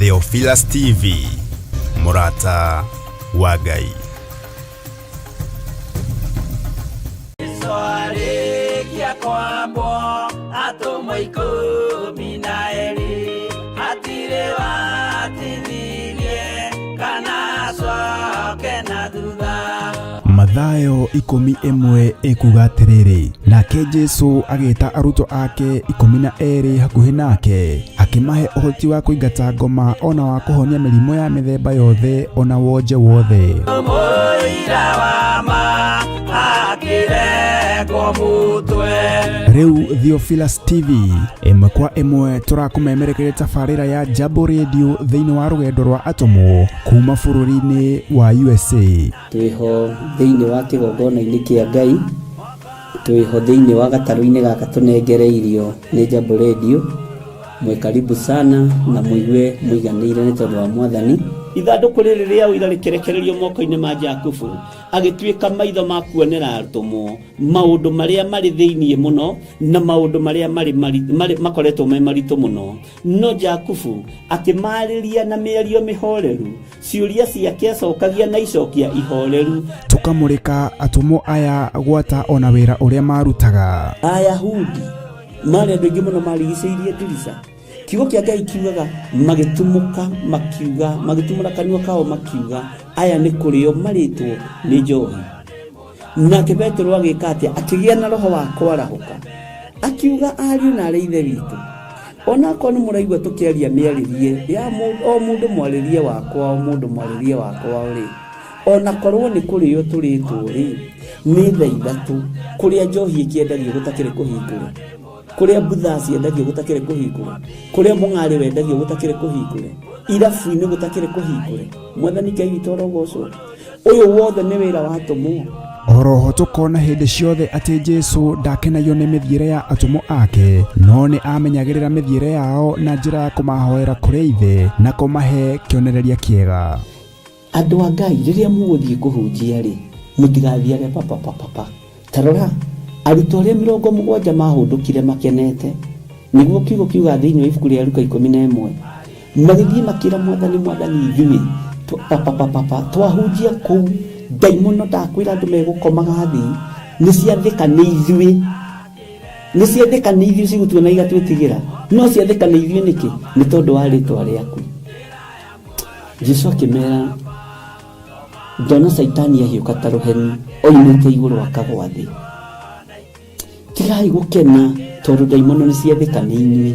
Theophilus TV, mũrata wa Ngai. Arĩkia kwambwo atũmwo 12 hatirĩ watithirie kana acoke na thutha. Mathayo 11 ĩkuga atĩrĩrĩ, nake Jesu agĩta arutwo ake 12 hakuhĩ nake, akĩmahe ũhoti wa kũingata ngoma ona wa kũhonia mĩrimũ ya mĩthemba yothe ona wonje wothe. Mũira wa ma akĩrengwo mũtwe. Rĩu Theophilus TV ĩmwe kwa ĩmwe tũrakũmemerekeria tabarĩra ya Jambo Radio thĩinĩ wa rũgendo rwa atũmwo kuma bũrũri-inĩ wa USA. Twĩho thĩinĩ wa kĩgongona-inĩ kĩa Ngai, twĩho thĩinĩ wa gatarũ-inĩ gaka tũnengereirio nĩ Jambo Radio. Mwĩ karibu sana na mũigue mũiganĩire nĩ tondũ wa Mwathani. Ithandũkũ rĩrĩ rĩa ũira rĩkĩrekererio moko-inĩ ma Jakubu, agĩtuĩka maitho ma kuonera atũmwo maũndũ marĩa marĩ thĩinĩ mũno na maũndũ marĩa marĩ makoretwo me maritũ mũno. No Jakubu akĩmarĩria na mĩario mĩhoreru, ciũria ciake acokagia na icokia ihoreru. Tũkamũrĩka atũmwo aya gwata ona wĩra ũrĩa marutaga. Ayahudi marĩ andũ aingĩ mũno marigicĩirie ndirica. Kiugo kĩa Ngai kiugaga magĩtumũka makiuga, magĩtumũra kanua kao makiuga, aya nĩ kũrĩo marĩtwo nĩ njohi. Nake Petero agĩka atĩa? Akĩgĩa na roho wa kwarahũka, akiuga, ariũ na arĩ ithe witũ, onakorwo nĩ mũraigua tũkĩaria mĩarĩrie ya o mũndũ mwarĩrie wakwa, o mũndũ mwarĩrie wakwa rĩ, onakorwo nĩ kũrĩo tũrĩtwo rĩ, nĩ thaa 3 kũrĩa njohi ĩkĩendagio gũtakĩrĩ kũhingũre, kũrĩa mbutha ciendagio gũtakĩrĩ kũhingũre, kũrĩa mũng'arĩ wendagio gũtakĩrĩ kũhingũre, irabu-inĩ gũtakĩrĩ kũhingũre. Mwathani Ngai witũ arogocwo. Ũyũ wothe nĩ wĩra wa atũmwo. Oroho tũkona hĩndĩ ciothe atĩ Jesu ndakenagio nĩ mĩthiĩre ya atũmwo ake, no nĩ amenyagĩrĩra mĩthiĩre yao na njĩra ya kũmahoera kũrĩ Ithe na kũmahe kĩonereria kĩega. Andũ a Ngai, rĩrĩa mũgũthiĩ kũhunjia rĩ, mũtigathiage papapapapa. Ta rora, arutwo arĩa 70 mahũndũkire makenete, nĩguo kiugo kiuga thĩinĩ wa ibuku rĩa Luka 11, magĩthiĩ makĩra Mwathani, Mwathani, ithuĩ papapapapa twahunjia kũu, ndaimono ndakwĩra andũ megũkomaga thĩ, nĩ ciathĩka nĩ ithuĩ, nĩ ciathĩka nĩ ithuĩ cigũtuona igatwĩtigĩra, no ciathĩka nĩ ithuĩ nĩkĩ? Nĩ tondũ wa rĩtwa rĩaku. Jesu akĩmera, ndona Caitani ahiũka ta rũheni oimĩte igũrũ akagwa thĩ. Tigai gũkena tondũ ndaimono nĩ ciathĩka nĩ inyuĩ,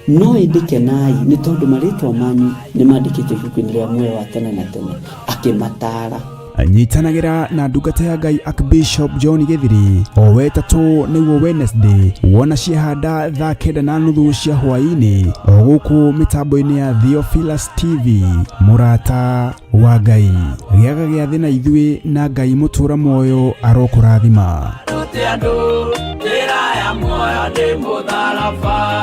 no ĩndĩ kenai nĩ tondũ marĩtwa manyu nĩ mandĩkĩtwo ibuku-inĩ rĩa muoyo wa tene na tene. Akĩmataara. Nyitanagĩra na ndungata ya Ngai Archbishop John Gĩthiri o wetatũ nĩguo Wednesday wona ciahanda thaa 9:30 cia hwaĩ-inĩ o gũkũ mĩtambo-inĩ ya Theophilus TV, mũrata wa Ngai. Gĩaga gĩathĩ na ithuĩ na Ngai mũtũra muoyo arokũrathima. Rute andũ njĩra ya muoyo nĩ mũtharaba.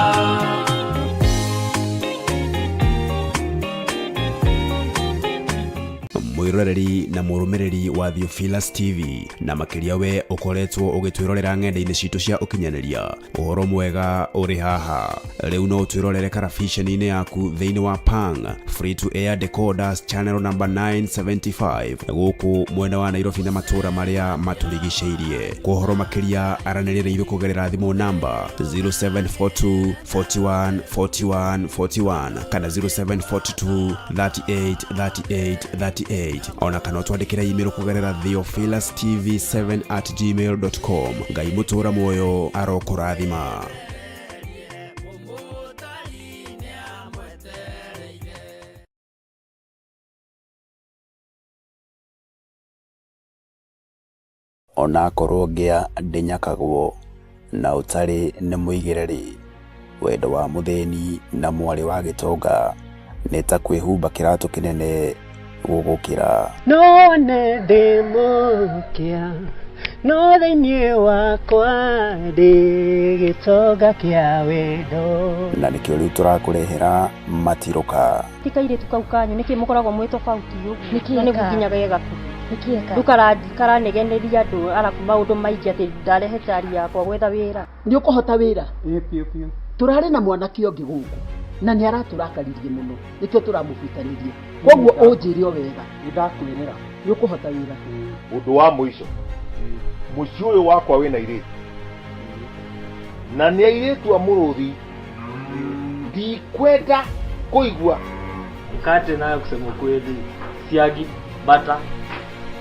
Mwĩroreri na mũrũmĩrĩri wa Theophilus TV, na makĩria we ũkoretwo ũgĩtwĩrorera ng'enda-inĩ citũ cia ũkinyanĩria, ũhoro mwega ũrĩ haha. Rĩu no ũtwĩrorere karabiceni-inĩ yaku thĩinĩ wa Pang Free to Air Decoders channel number 975 gũkũ mwena wa Nairobi na matũũra marĩa matũrigicĩirie. Kwa ũhoro makĩria aranĩria na ithuĩ kũgerera thimũ namba 0742 41 41 41 kana 0742 38 38 38, ona kana ũtwandĩkĩre email kũgerera theophilustv7@gmail.com. Ngai mũtũra muoyo arokũrathima. Onakorwo ngĩa ndĩnyakagwo na ũtarĩ nĩ mũigĩre-rĩ, wendo wa mũthĩni na mwarĩ wa gĩtonga nĩ ta kwĩhumba kĩratũ kĩnene gũgũkĩra. No nĩ ndĩ mũkĩa, no thĩinĩ wakwa ndĩ gĩtonga kĩa wendo. Na nĩkĩo rĩu tũrakũrehera matirũka. Ti kairĩtu kau kanyu nĩkĩ mũkoragwo mwĩ tofauti ũguo? Nĩkĩ Na nĩguo eka? nginya ge gakuhĩ. Nĩkĩ eka? Rĩu karanegeneria andũ arabu maũndũ maingĩ atĩ ndarehe cari yakwa gwetha wĩra. Nĩ ũkũhota wĩra? Ĩĩ, biũ biũ. Tũrarĩ na mwanake ũngĩ gũkũ. Na nĩ aratũrakaririe mũno nĩkĩo tũramũbutanirie. Koguo ũnjĩre o wega. Nĩndakwĩrĩra. Nĩ ũkũhota wĩra. Ũndũ wa mũico, mũciĩ ũyũ wakwa wĩna airĩtu na nĩ airĩtu a mũrũthi, ndikwenda kũigua. Mkate nayo kusema kweli, siagi, bata.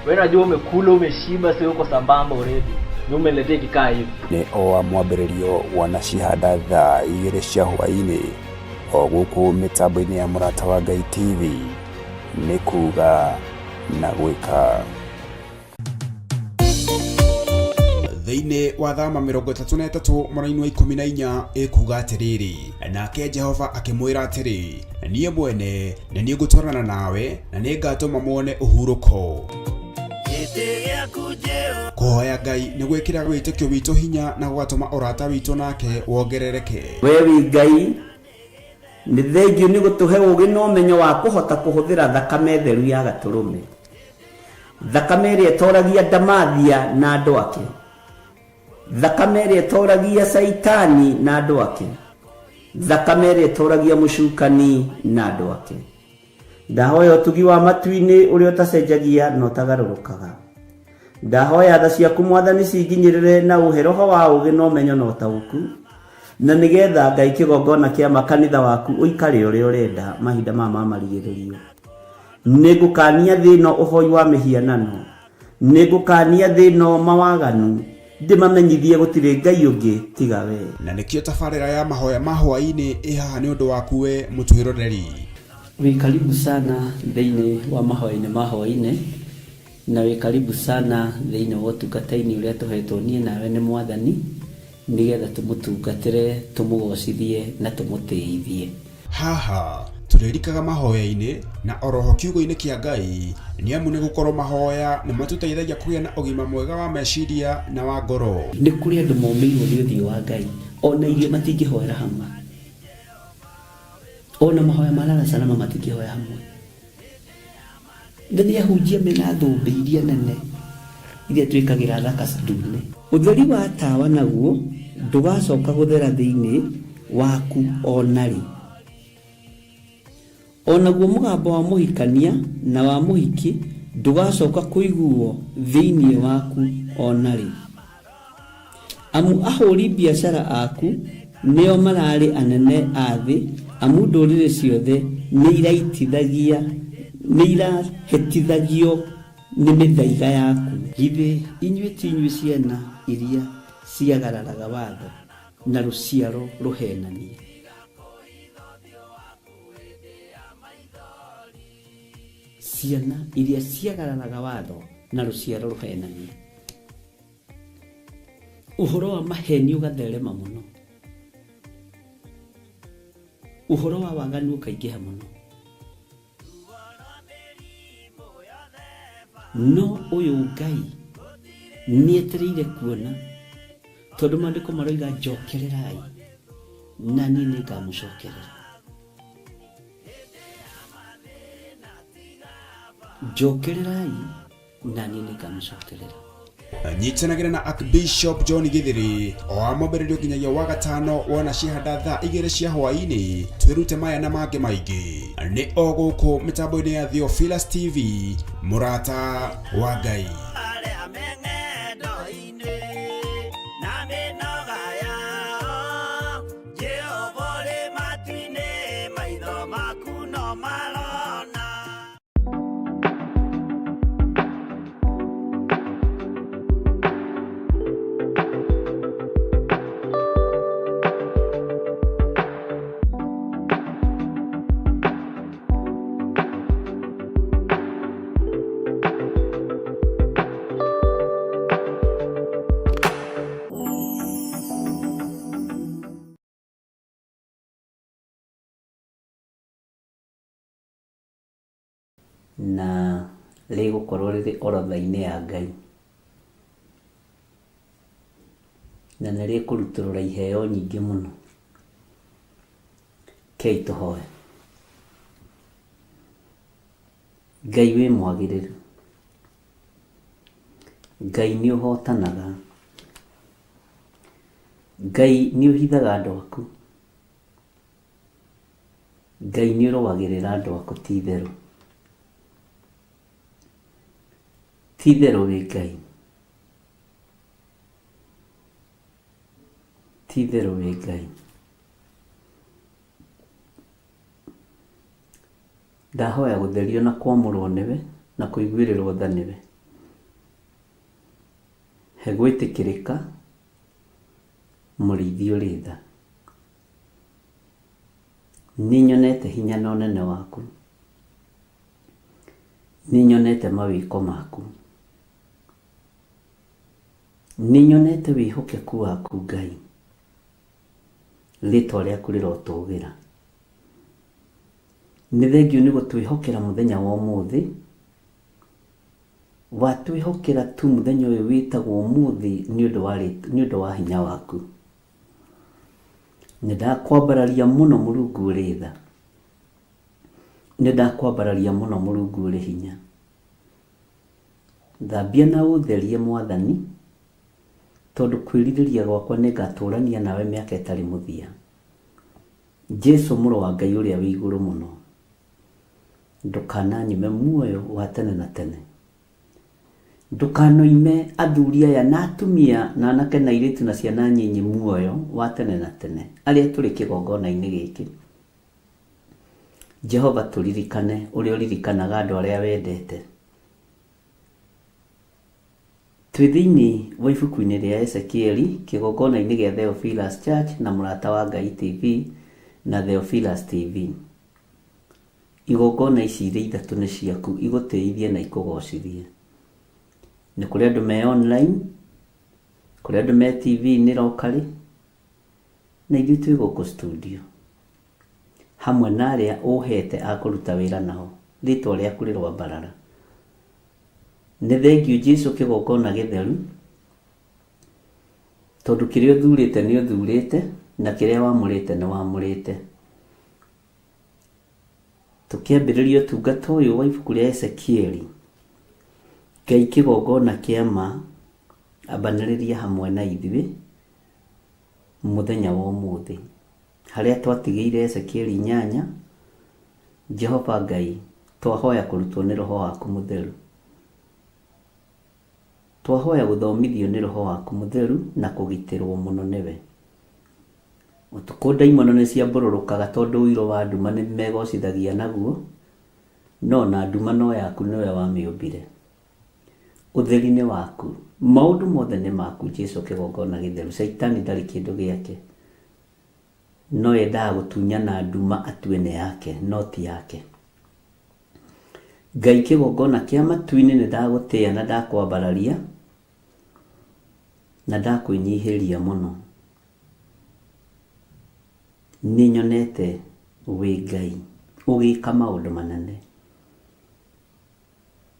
Wewe unajua umekula umeshiba, sio uko sambamba already. Ni umeniletea kikaa hivi. Nĩ o wa mwambĩrĩrio wanacihanda thaa 2 cia hwaĩ-inĩ o gũkũ mĩtambo-inĩ ya Mũrata wa Ngai TV nĩ kuga na gwĩka. Thĩinĩ wa thama 33 mũraini wa 14 ĩkuga atĩrĩrĩ, nake Jehova akĩmwĩra atĩrĩ, niĩ mwene nĩ niĩ ngũtwarana nawe na nĩngatũma muone ũhurũko. Kũhoya Ngai nĩ gwĩkĩra wĩtĩkio witũ hinya na gũgatũma ũrata witũ nake wongerereke. We wĩ Ngai nĩ thengio nĩ gũtũhe ũũgĩ na ũmenyo wa kũhota kũhũthĩra thakame theru ya gatũrũme, thakame ĩrĩa ĩtoragia Ndamathia na andũ ake, thakame ĩrĩa ĩtoragia Caitani na andũ ake, thakame ĩrĩa ĩtoragia mũcukani na andũ ake. Ndahoya ũtugi wa matu-inĩ ũrĩa ũtacenjagia na ũtagarũrũkaga. Ndahoya tha ciaku Mwathani cinginyĩrĩre na ũhe roho wa ũũgĩ na ũmenyo na ũtaũku, na nĩgetha Ngai kĩgongona kĩa makanitha waku ũikare ũrĩa ũrenda mahinda maya ma marigĩrĩrio. Nĩngũkania thĩ ĩno ũhoi wa mĩhianano, nĩngũkania thĩ ĩno mawaganu, ndĩmamenyithie gũtirĩ Ngai ũngĩ tiga we. Na nĩkĩo tabarĩra ya mahoya ma hwaĩ-inĩ ĩ haha nĩ ũndũ waku we mũtwĩroreri. Wĩ karibu sana thĩinĩ wa mahoya-inĩ ma hwaĩ-inĩ, na wĩ karibu sana thĩinĩ wa ũtungata-inĩ ũrĩa tũhetwo niĩ nawe nĩ Mwathani, nĩgetha tũmũtungatĩre, tũmũgocithie na tũmũtĩithie. Haha tũrĩrikaga mahoya-inĩ na oroho kiugo-inĩ kĩa Ngai, nĩ amu nĩ gũkorwo mahoya nĩ matũteithagia kũgĩa na ũgima mwega wa meciria na wa ngoro. Nĩ kũrĩ andũ momĩirwo nĩ ũthiũ wa Ngai, ona irio matingĩhoera hamwe, ona mahoya ma lala salama matingĩhoya hamwe. Na nĩ ahunjia mena thũmbĩ iria nene iria twĩkagĩra thaka ndune. Ũtheri wa tawa naguo ndũgacoka gũthera thĩinĩ waku ona rĩ. Onaguo mũgambo wa mũhikania na wa mũhiki ndũgacoka kũiguo thĩinĩ waku ona rĩ. Amu ahũri biacara aku nĩo mararĩ anene a thĩ, amu ndũrĩrĩ ciothe nĩ irahĩtithagio nĩ mĩthaiga yaku. Githĩ inyuĩ ti inyuĩ ciana iria ciagararaga watho na rũciaro rũhenanie? Ciana iria ciagararaga watho na rũciaro rũhenanie. Ũhoro wa maheni ũgatherema mũno, ũhoro wa waganu ũkaingĩha mũno, no ũyũ Ngai nĩetereire kuona, tondũ maandĩko maroiga njokererai na niĩ nĩngamũcokerera. Njokererai na niĩ nĩngamũcokerera. Nyitanagĩra na Archbishop John Githiri o wa mwambĩrĩrio nginyagia wa gatano wona cihanda thaa 2 cia hwaĩ-inĩ, twĩrute maya na mangĩ maingĩ. Nĩ o gũkũ mĩtambo-inĩ ya Theophilus TV, mũrata wa Ngai. Na rĩgũkorwo rĩrĩ orodha-inĩ ya Ngai, na nĩ rĩkũrutũrũra iheo nyingĩ mũno. Kei tũhoe. Ngai wĩ mwagĩrĩru, Ngai nĩ ũhotanaga, Ngai nĩ ũhithaga andũ aku, Ngai nĩ ũrũagĩrĩra andũ aku ti itherũ. Ti itherũ wĩ Ngai. Ti itherũ wĩ Ngai. Ndahoya gũtherio na kwamũrwo nĩwe na kũiguĩrĩrwo tha nĩwe. He gwĩtĩkĩrĩka mũrĩithi ũrĩ tha. Nĩ nyonete hinya na ũnene waku. Nĩ nyonete mawĩko maku. Nĩ nyonete wĩhokeku waku Ngai. Rĩtwa rĩaku rĩrotũgĩra. Nĩ thengiũ nĩ gũtwĩhokera mũthenya wa ũmũthĩ. Watwĩhokera tu mũthenya ũyũ wĩtagwo ũmũthĩ nĩ ũndũ wa hinya waku. Nĩ ndakwambararia mũno Mũrungu ũrĩ tha. Nĩ ndakwambararia mũno Mũrungu ũrĩ hinya. Thambia na ũtherie Mwathani, tondũ kwĩrirĩria gwakwa nĩ ngatũrania nawe mĩaka ĩtarĩ mũthia. Jesu mũrũ wa Ngai ũrĩa wĩ igũrũ mũno, ndũkananyime muoyo wa tene na tene. Ndũkanoime athuri aya na atumia na anake na airĩtu na ciana nyinyi muoyo wa tene na tene arĩa tũrĩ kĩgongona-inĩ gĩkĩ. Jehova tũririkane ũrĩa ũririkanaga andũ arĩa wendete. Twĩ thĩinĩ wa ibuku-inĩ rĩa Ezekieli kĩgongona-inĩ gĩa Theophilus Church na Mũrata wa Ngai TV na Theophilus TV. Igongona ici irĩ ithatũ nĩ ciaku igũtĩithie na ikũgocithie. Nĩ kũrĩ andũ me online, kũrĩ andũ me TV-inĩ locally, na ithuĩ twĩ gũkũ studio. Hamwe na arĩa ũhete a kũruta wĩra nao, rĩtwa rĩaku rĩroambarara. Nĩ thengiũ Jesu kĩgongona gĩtheru, tondũ kĩrĩa ũthurĩte nĩ ũthurĩte, na kĩrĩa wamũrĩte nĩ wamũrĩte. Tũkĩambĩrĩria ũtungata ũyũ wa ibuku rĩa Ezekieli, Ngai kĩgongona kĩa ma, ambanĩrĩria hamwe na ithuĩ mũthenya wa ũmũthĩ. Harĩa twatigĩire Ezekieli 8, Jehova Ngai, twahoya kũrutwo nĩ Roho waku Mũtheru. Twahoya gũthomithio nĩ Roho waku Mũtheru na kũgitĩrwo mũno nĩwe. Ũtukũ ndaimono nĩ ciambũrũrũkaga tondũ ũirũ wa nduma nĩ megocithagia naguo, no na nduma no yaku nĩwe wamĩũmbire. Ũtheri nĩ waku, maũndũ mothe nĩ maku Jesu kĩgongona gĩtheru, Caitani ndarĩ kĩndũ gĩake. No endaga gũtunyana nduma atue nĩ yake, no ti yake. Ngai kĩgongona kĩa matu-inĩ nĩ ndagũtĩĩa na ndakwambararia na ndakwĩnyihĩria mũno. Nĩ nyonete wĩ Ngai ũgĩka maũndũ manene.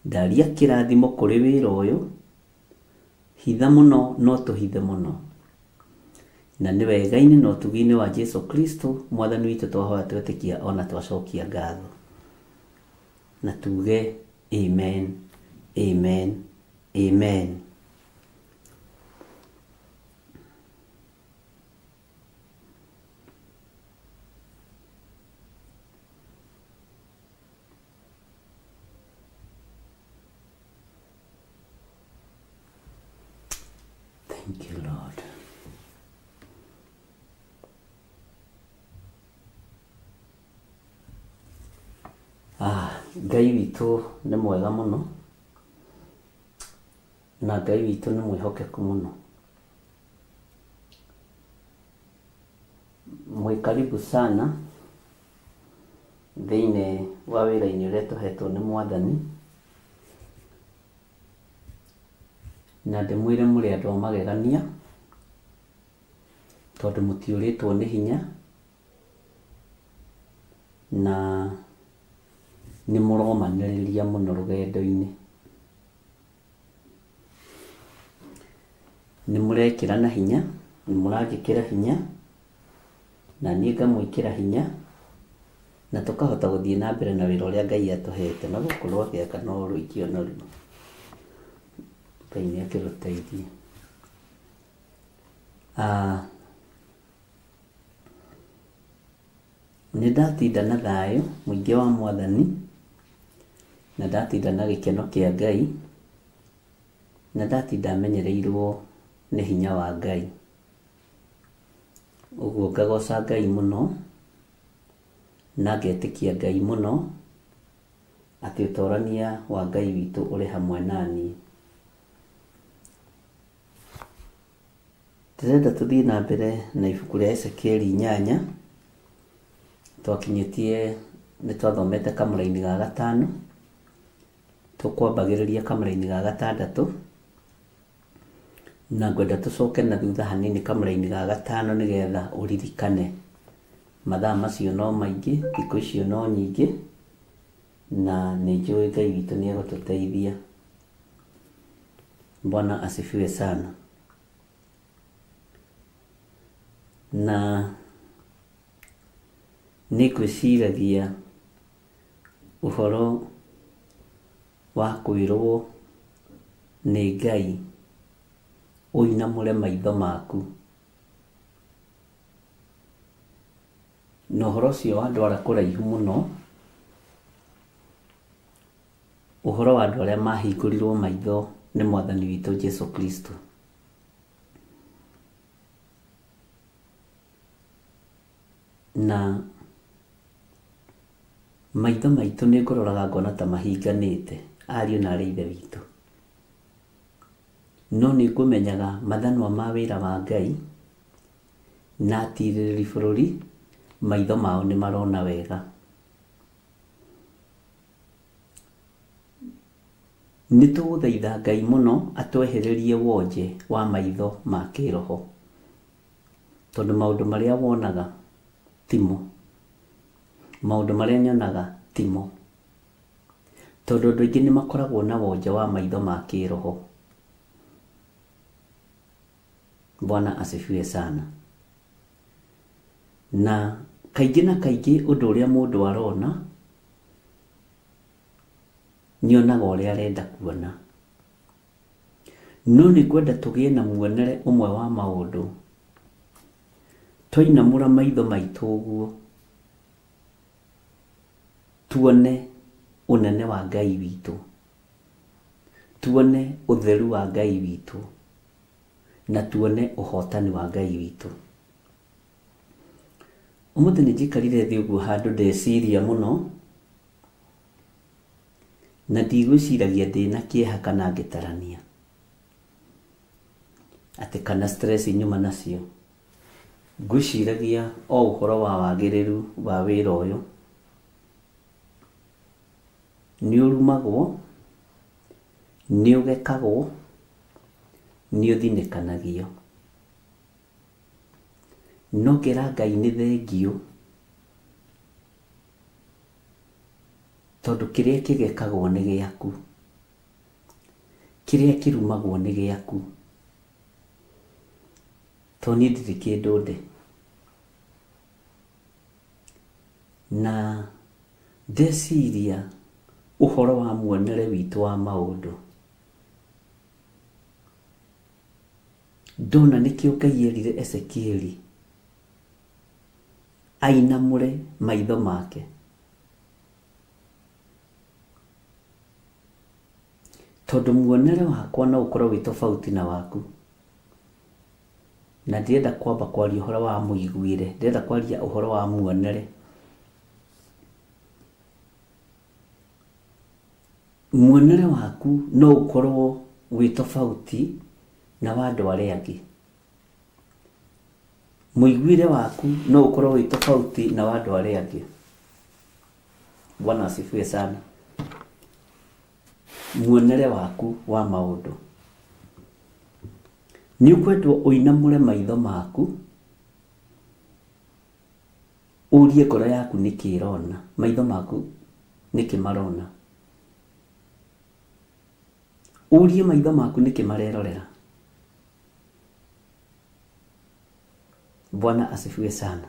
Ndaria kĩrathimo kũrĩ wĩra ũyũ, hitha mũno no tũhithe mũno. Na nĩ wega-inĩ na ũtugi-inĩ wa Jesu Kristo Mwathani witũ twahoya twetĩkia ona twacokia ngatho. Na tuge amen, amen, amen. Thank you, Lord. Ah, Ngai witũ nĩ mwega mũno na Ngai witũ nĩ mwĩhokeku mũno. Mwĩ karibu sana thĩinĩ wa wĩra-inĩ ũrĩa tũhetwo nĩ Mwathani, na ndĩmwĩre mũrĩ andũ a magegania, tondũ mũtiũrĩtwo nĩ hinya, na nĩ mũromanĩrĩria mũno rũgendo-inĩ. Nĩ mũrekĩrana hinya, nĩ mũranjĩkĩra hinya, na niĩ ngamwĩkĩra hinya, na tũkahota gũthiĩ na mbere na wĩra ũrĩa Ngai atũhete, na gũkũ rwagĩaka no rũingĩ o naruo. Ngai nĩ akĩrũteithie. Nĩ ndatinda na thayũ mũingĩ wa Mwathani, na ndatinda na gĩkeno kĩa Ngai, na ndatinda menyereirwo nĩ hinya wa Ngai. Ũguo ngagoca Ngai mũno, na ngetĩkia Ngai mũno, atĩ ũtorania wa Ngai witũ ũrĩ hamwe naniĩ. Ndĩrenda tũthiĩ na mbere na ibuku rĩa Ezekieli 8. Twakinyĩtie nĩ twathomete kamũraini ga gatano, tũkwambagĩrĩria kamũraini ga gatandatũ, na ngwenda tũcoke na thutha hanini kamũraini ga gatano nĩgetha ũririkane. Mathaa macio no maingĩ, thikũ icio no nyingĩ, na nĩ njũĩ Ngai witũ nĩ egũtũteithia. Bwana asifiwe sana. Na nĩ ngwĩciragia ũhoro wa kwĩrwo nĩ Ngai ũinamũre maitho maku. Na ũhoro ũcio wandwara kũraihu mũno, ũhoro wa andũ arĩa mahingũrirwo maitho nĩ Mwathani witũ Jesu Kristo. Na maitho maitũ nĩ ngũroraga ngona ta mahinganĩte, ariũ na arĩ ithe witũ. No nĩ ngũmenyaga mathanwa ma wĩra wa Ngai na atirĩrĩri bũrũri, maitho mao nĩ marona wega. Nĩ tũgũthaitha Ngai mũno atwehererie wonje wa maitho ma kĩroho, tondũ maũndũ marĩa wonaga timo, maũndũ marĩa nyonaga timo, tondũ andũ aingĩ nĩ makoragwo na wonje wa maitho ma kĩroho. Bwana asifiwe sana. Na kaingĩ na kaingĩ ũndũ ũrĩa mũndũ arona nĩonaga ũrĩa arenda kuona. No nĩ ngwenda tũgĩe na muonere ũmwe wa maũndũ. Twainamũra maitho maitũ ũguo, tuone ũnene wa Ngai witũ, tuone ũtheru wa Ngai witũ, na tuone ũhotani wa Ngai witũ. Ũmũthĩ nĩ njikarire thĩ ũguo handũ ndeciria mũno, na ndigwĩciragia ndĩna kĩeha kana ngĩtarania, atĩ kana stress nyuma nacio. Ngwĩciragia o ũhoro wa wagĩrĩru wa wĩra ũyũ. Nĩ ũrumagwo, nĩ ũgekagwo, nĩ ũthinĩkanagio. No ngera Ngai nĩ thengiũ, tondũ kĩrĩa kĩgekagwo nĩ gĩaku, kĩrĩa kĩrumagwo nĩ gĩaku, tondũ niĩ ndirĩ kĩndũ ndĩ. Na ndeciria ũhoro wa muonere witũ wa maũndũ, ndona nĩkĩo Ngai erire Ezekieli ainamũre maitho make. Tondũ muonere wakwa no ũkorwo wĩ tofauti na waku. Na ndirenda kwamba kwaria ũhoro wa mũiguĩre, ndĩrenda kwaria ũhoro wa muonere. Muonere waku no ũkorwo wĩ tofauti na wa andũ arĩa angĩ. Mũiguĩre waku no ũkorwo wĩ tofauti na wa andũ arĩa angĩ. Bwana asifiwe sana. Muonere waku wa maũndũ. Nĩ ũkwendwo ũinamũre maitho maku, ũrie ngoro yaku nĩkĩ ĩrona, maitho maku nĩkĩ marona. Ũrie maitho maku nĩkĩ marerorera. Bwana asifiwe sana.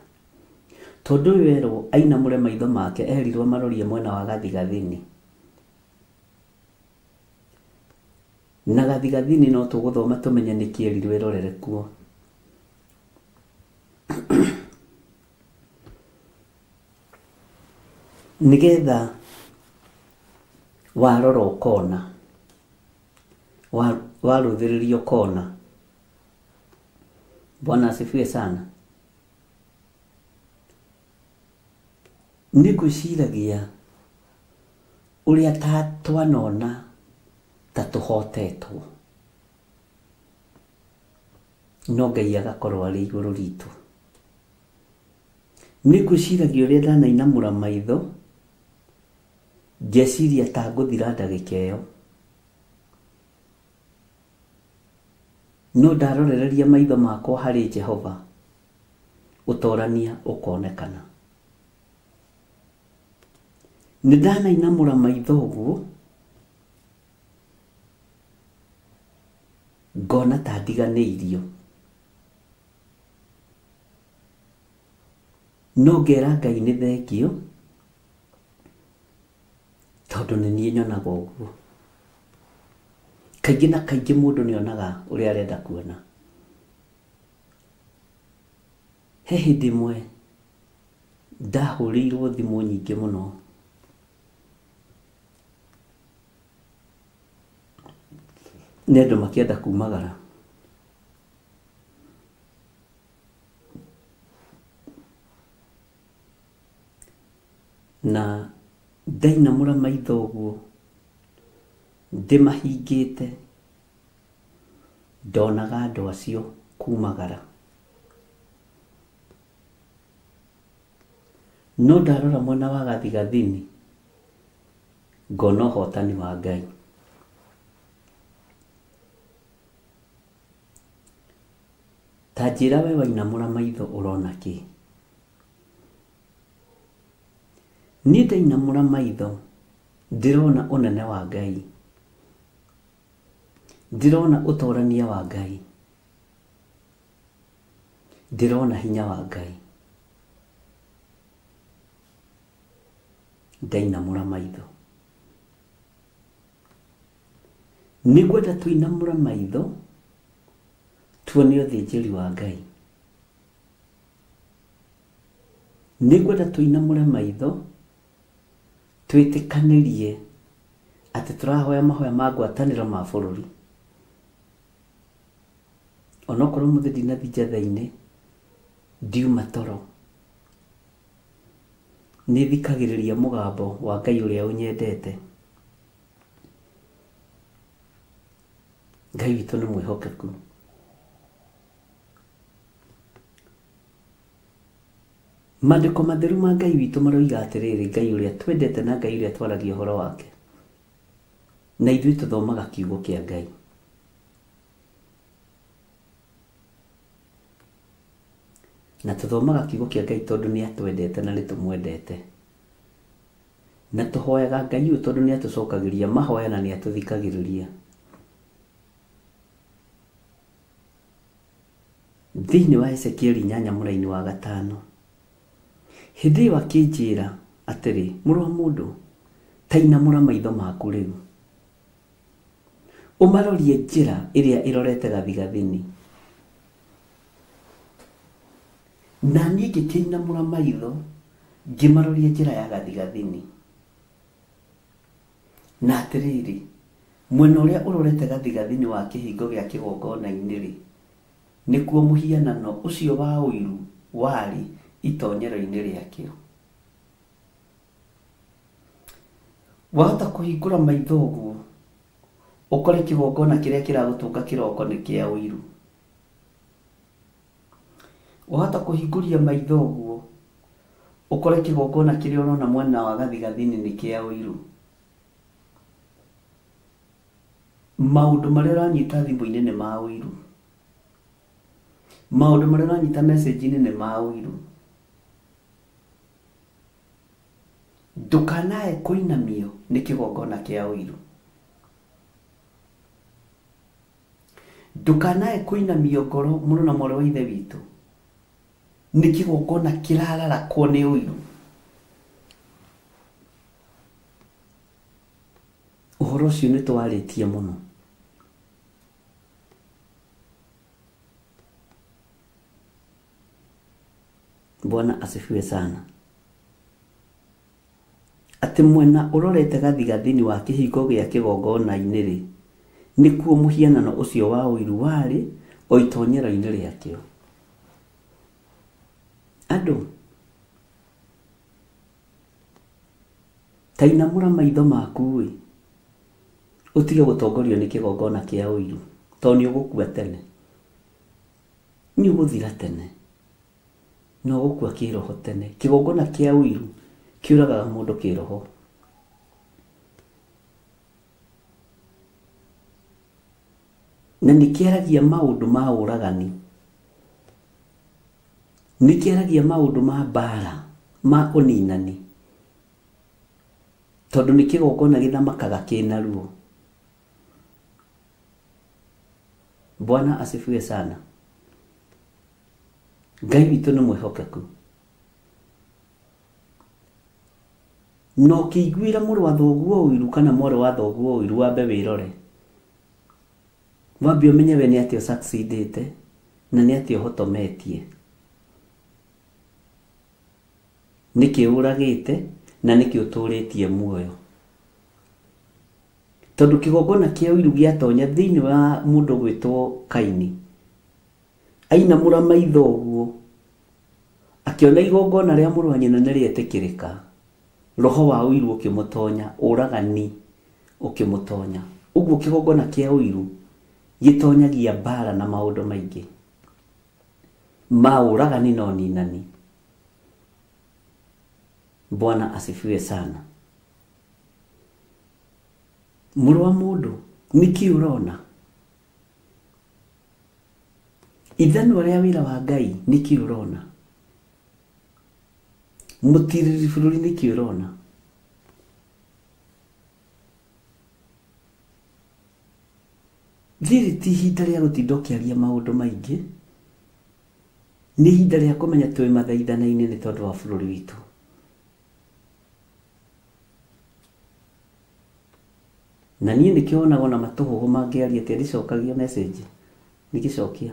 Tondũ ũyũ erwo ainamũre maitho make, erirwo marorie mwena wa gathigathini. Na gathigathini no tũgũthoma tũmenye nĩkĩ erirwo ĩrorere kuo. Nĩgetha warora ũkona, warũthĩrĩria ũkona. Bwana asifiwe sana. Nĩ ngwĩciragia ũrĩa ta twanona ta tũhotetwo, no Ngai agakorwo arĩ igũrũ ritũ. Nĩ ngwĩciragia ũrĩa ndanainamũra maitho ngeciria ta ngũthira ndagĩka ĩyo, no ndarorereria maitho makwa harĩ Jehova, ũtorania ũkonekana. Nĩ ndanainamũra maitho ũguo ngona ta ndiganĩirio, no ngera Ngai nĩ thengio tondũ nĩ niĩ nyonaga ũguo. Kaingĩ na kaingĩ mũndũ nĩ onaga ũrĩa arenda kuona. He hĩndĩ ĩmwe ndahũrĩirwo thimũ nyingĩ mũno nĩ andũ makĩenda kumagara. Na ndainamũra maitho ũguo ndĩmahingĩte, ndonaga andũ acio kumagara. No ndarora mwena wa gathigathini ngona ũhotani wa Ngai. Ta njĩra we wainamũra maitho ũrona kĩ? Niĩ ndainamũra maitho ndĩrona ũnene wa Ngai, ndĩrona ũtorania wa Ngai, ndĩrona hinya wa Ngai. Ndainamũra maitho. Nĩ ngwenda tũinamũre maitho tuone ũthĩnjĩri wa Ngai. Nĩ ngwenda tũinamũre maitho twĩtĩkanĩrie atĩ tũrahoya mahoya ma ngwatanĩro ma bũrũri. Onokorwo ũmũthĩ ndinathiĩ njatha-inĩ, ndiuma toro, nĩ thikagĩrĩria mũgambo wa Ngai ũrĩa ũnyendete. Ngai witũ nĩ mwĩhokeku. Maandĩko matheru ma Ngai witũ maroiga atĩrĩrĩ, Ngai ũrĩa twendete na Ngai ũrĩa twaragia ũhoro wake, na ithuĩ tũthomaga kiugo kĩa Ngai. Na tũthomaga kiugo kĩa Ngai tondũ nĩ atwendete na nĩ tũmwendete. Na tũhoyaga Ngai ũyũ tondũ nĩ atũcokagĩria mahoya na nĩ atũthikagĩrĩria. Thĩinĩ wa Ezekieli 8 mũraini wa 5, hĩndĩ ĩyo akĩnjĩra atĩrĩ, mũrũ wa mũndũ, ta inamũra maitho maku rĩu, ũmarorie njĩra ĩrĩa ĩrorete gathigathini. Na niĩ ngĩkĩinamũra maitho ngĩmaroria njĩra ya gathigathini. Na atĩrĩrĩ, mwena ũrĩa ũrorete gathigathini wa kĩhingo gĩa kĩgongona-inĩ-rĩ, nĩkuo mũhianano ũcio wa ũiru warĩ itonyero-inĩ rĩakĩo. Wahota kũhingũra maitho ũguo ũkore kĩgongona kĩrĩa kĩragũtũnga kĩroko nĩ kĩa ũiru. Wahota kũhingũria maitho ũguo ũkore kĩgongona kĩrĩa ũrona mwena wa gathigathini nĩ kĩa ũiru. Maũndũ marĩa ũranyita thimũ-inĩ nĩ ma ũiru. Maũndũ marĩa ũranyita message-inĩ nĩ ma ũiru. Ndũkanae kũinamio nĩ kĩgongona kĩa ũiru. Ndũkanae kũinamio ngoro mũrũ na mwarĩ wa Ithe witũ nĩ kĩgongona kĩrararakwo nĩ ũiru. Ũhoro ũcio nĩ twarĩtie mũno. Bwana asifiwe sana. Atĩ mwena ũrorete gathigathini wa kĩhingo gĩa kĩgongona-inĩ-rĩ, nĩkuo mũhianano ũcio wa ũiru warĩ, o itonyero-inĩ rĩakĩo. Andũ, ta inamũra maitho maku-ĩ, ũtige gũtongorio nĩ kĩgongona kĩa ũiru, tondũ nĩ ũgũkua tene. Nĩ ũgũthira tene. Na ũgũkua kĩroho tene. Kĩgongona kĩa ũiru kĩũragaga mũndũ kĩroho. Na nĩ kĩaragia maũndũ ma ũragani. Nĩ kĩaragia maũndũ ma mbara, ma ũninani. Tondũ nĩ kĩgongona gĩthamakaga kĩna ruo. Bwana asifiwe sana. Ngai witũ nĩ mwĩhokeku. Na ũkĩiguĩra mũrũ wa thoguo ũiru kana mwarĩ wa thoguo ũiru wambe wĩrore. Wambe ũmenye we nĩ atĩa ũsucceedĩte na nĩ atĩa ũhotometie. Nĩkĩ ũragĩte na nĩkĩ ũtũrĩtie muoyo. Tondũ kĩgongona kĩa ũiru gĩatonya thĩinĩ wa mũndũ ũgwĩtwo Kaini, ainamũra maitho ũguo, akĩona igongona rĩa mũrũ wa nyina nĩ rĩetĩkĩrĩka, roho wa ũiru ũkĩmũtonya, ũragani ũkĩmũtonya. Ũguo kĩgongona kĩa ũiru gĩtonyagia mbara na maũndũ maingĩ ma ũragani na ũninani. Bwana asifiwe sana. Mũrũ wa mũndũ, nĩkĩ ũrona? Ithanwa rĩa wĩra wa Ngai, nĩkĩ ũrona? Mũtirĩrĩri bũrũri, nĩkĩ ũrona? Rĩrĩ ti ihinda rĩa gũtinda ũkĩaria maũndũ maingĩ, nĩ ihinda rĩa kũmenya twĩ mathaithana-inĩ nĩ tondũ wa bũrũri witũ. Na niĩ nĩkĩo wonaga ona matũhũhũ mangĩaria atĩa ndicokagia message, ndigĩcokia.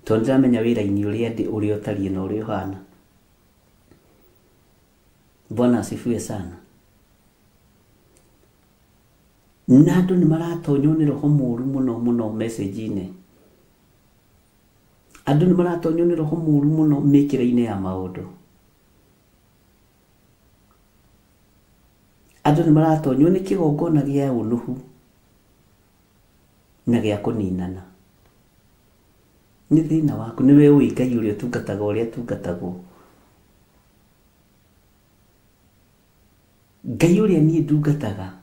Tondũ nĩndĩramenya wĩra-inĩ ũrĩa ndĩ ũrĩa ũtariĩ na ũrĩa ũhana. Bwana asifiwe sana. Na andũ nĩ maratonywo nĩ roho mũru mũno mũno message-inĩ. Andũ nĩ maratonywo nĩ roho mũru mũno mĩkĩre-inĩ ya maũndũ. Andũ nĩ maratonywo nĩ kĩgongona gĩa ũnũhu na gĩa kũninana. Nĩ thĩna waku, nĩwe ũĩ Ngai ũrĩa ũtungataga ũrĩa atungatagwo. Ngai ũrĩa niĩ ndungataga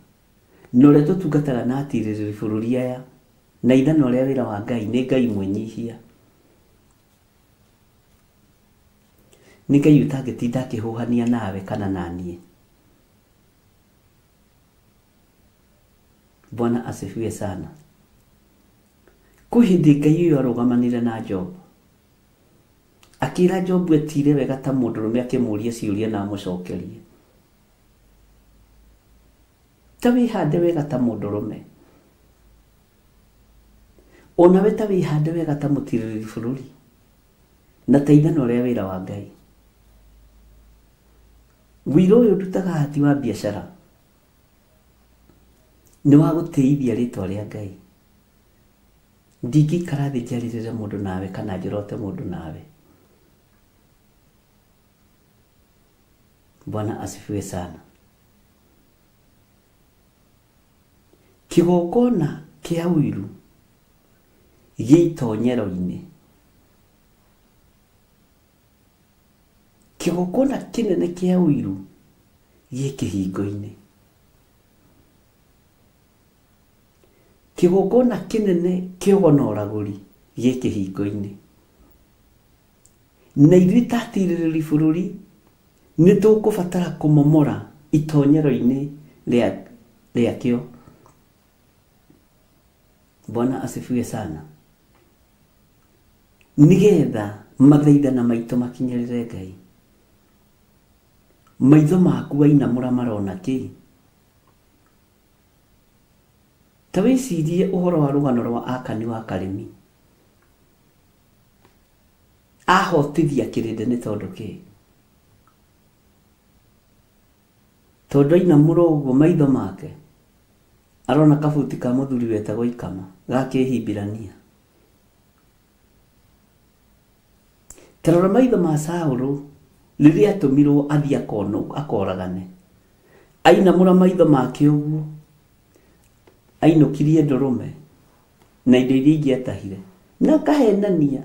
na ũrĩa tũtungataga na atirĩrĩri bũrũri aya na ithanwa rĩa wĩra wa Ngai nĩ Ngai mwĩnyihia. Nĩ Ngai ũtangĩtinda akĩhũhania nawe kana naniĩ. Bwana asifiwe sana. Kwĩ hĩndĩ Ngai ũyũ arũgamanire na Job. Akĩra Jobu etire wega ta mũndũrũme akĩmũria ciũria na amũcokerie. Ta wĩhande wega ta mũndũrũme. Onawe ta wĩhande wega ta mũtirĩrĩri bũrũri. Na ta ithanwa rĩa wĩra wa Ngai. Wĩra ũyũ ndutaga haha ti wa biacara. Nĩ wa gũtĩithia rĩtwa rĩa Ngai. Ndingĩikara thĩ njarĩrĩre mũndũ nawe kana njorote mũndũ nawe. Bwana asifiwe sana. Kĩgongona kĩa ũiru gĩ itonyero-inĩ. Kĩgongona kĩnene kĩa ũiru gĩ kĩhingo-inĩ. Kĩgongona kĩnene kĩa ũgo na ũragũri gĩ kĩhingo-inĩ. Na ithuĩ ta atirĩrĩri bũrũri nĩ tũkũbatara kũmomora itonyero-inĩ rĩakĩo. Bwana asifiwe sana. Nĩgetha mathaithana maitũ makinyĩrĩre Ngai. Maitho maku wainamũra marona kĩ? Ta wĩcirie ũhoro wa rũgano rwa Akani wa Karimi. Ahotithia kĩrĩndĩ nĩ tondũ kĩ? Tondũ ainamũra ũguo maitho make arona kabuti ka mũthuri wetagwo Ikama ga Kĩhibirania. Ta rora maitho ma Saũlũ rĩrĩa atũmirwo athiĩ akoragane. Ainamũra maitho make ũguo ainũkirie ndũrũme na indo iria ingĩ atahire na akahenania.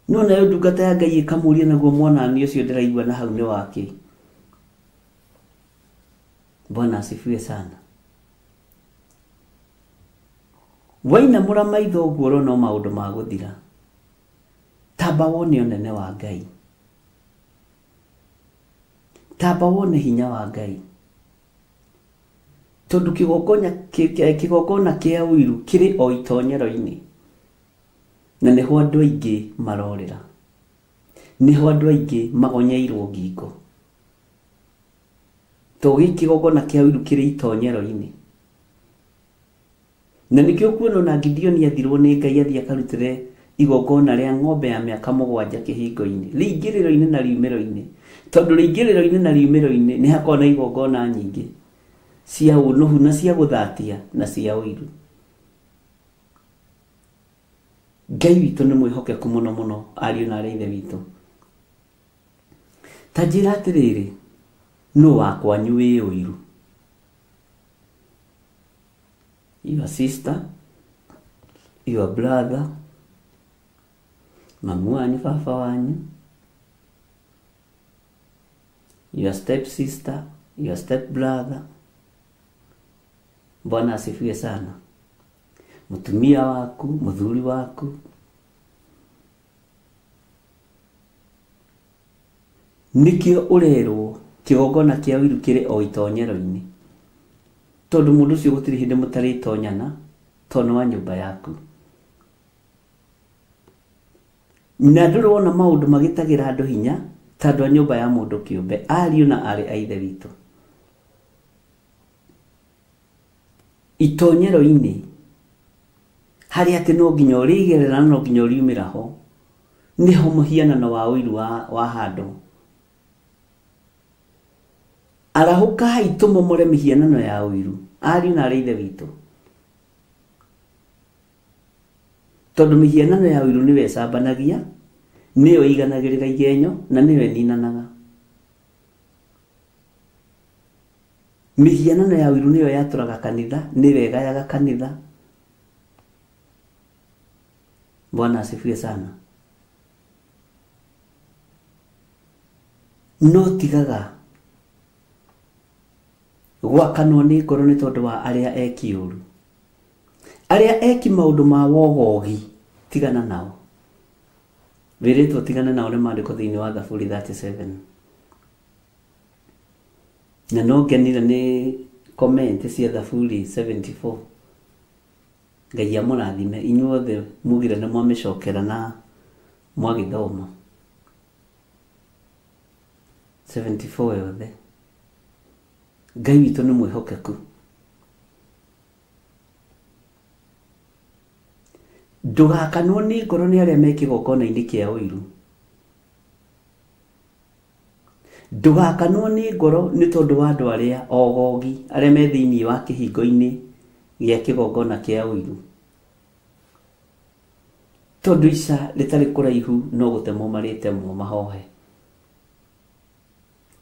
No nayo ndungata ya Ngai ĩkamũria naguo mwanani ũcio ndĩraigua na hau nĩ wakĩ. Bwana asifiwe sana. Wainamũra maitho ũguo ũrona o maũndũ ma gũthira. Tamba wone ũnene wa Ngai. Tamba wone hinya wa Ngai. Tondũ kĩgongona kĩa ũiru kĩrĩ o itonyero-inĩ. Na nĩho andũ aingĩ marorĩra. Nĩho andũ aingĩ magonyeirwo ngingo. To kĩgongona kĩa ũiru kĩrĩ itonyero-inĩ. Na nĩkĩo kuona ona Gideoni athirwo nĩ Ngai athiĩ akarutĩre igongona rĩa ng'ombe ya mĩaka mũgwanja kĩhingo-inĩ, rĩingĩrĩro-inĩ na riumĩro-inĩ. Tondũ rĩingĩrĩro-inĩ na riumĩro-inĩ nĩ hakoragwo na igongona nyingĩ cia ũnũhu na cia gũthatia na cia ũiru. Ngai witũ nĩ mwĩhokeku mũno mũno, ariũ na arĩ ithe witũ. Ta njĩra atĩrĩrĩ, nũ wa kwanyu wĩ ũiru? Your sister, your brother, mamu wanyu, baba wanyu, your step sister, your step brother. Bwana asifiwe sana. Mutumia waku, muthuri waku. Nikio urerwo kigongona kia ũiru kĩrĩ o itonyero-inĩ. Tondũ mũndũ ũcio gũtirĩ hĩndĩ mũtarĩtonyana, tondũ nĩ wa nyũmba yaku. Na ndũrĩ wona maũndũ magĩtagĩra andũ hinya ta andũ a nyũmba ya mũndũ kĩũmbe, ariũ na aarĩ a ithe witũ. Itonyero-inĩ harĩa atĩ no nginya ũrĩgerera na no nginya ũriumĩra ho, nĩho mũhianano wa ũiru wa handũ. Arahũkai tũmomore mĩhianano ya ũiru, ariũ na aarĩ a ithe witũ. Tondũ mĩhianano ya ũiru nĩyo ĩcambanagia, nĩyo ĩiganagĩrĩra igenyo, na nĩyo ĩninanaga. Mĩhianano ya ũiru nĩyo yatũraga kanitha, nĩyo ĩgayaga kanitha. Bwana asifiwe sana. No tigaga gwakanwo nĩ ngoro nĩ tondũ wa arĩa eki ũru. Arĩa eki maũndũ ma wogogi, tigana nao. Wĩrĩtwo tigane nao nĩ maandĩko thĩinĩ wa Thaburi 37. Na no ngenire nĩ comment cia Thaburi 74. Ngai amũrathime inyuothe mugire nĩ mwamĩcokera na mwagĩthoma. 74 yothe. Ngai witũ nĩ mwĩhokeku. Ndũgakanwo nĩ ngoro nĩ arĩa me kĩgongona-inĩ kĩa ũiru. Ndũgakanwo nĩ ngoro nĩ tondũ wa andũ arĩa ogogi, arĩa me thĩinĩ wa kĩhingo-inĩ gĩa kĩgongona kĩa ũiru. Tondũ ica rĩtarĩ kũraihu no gũtemwo marĩtemwo mahohe.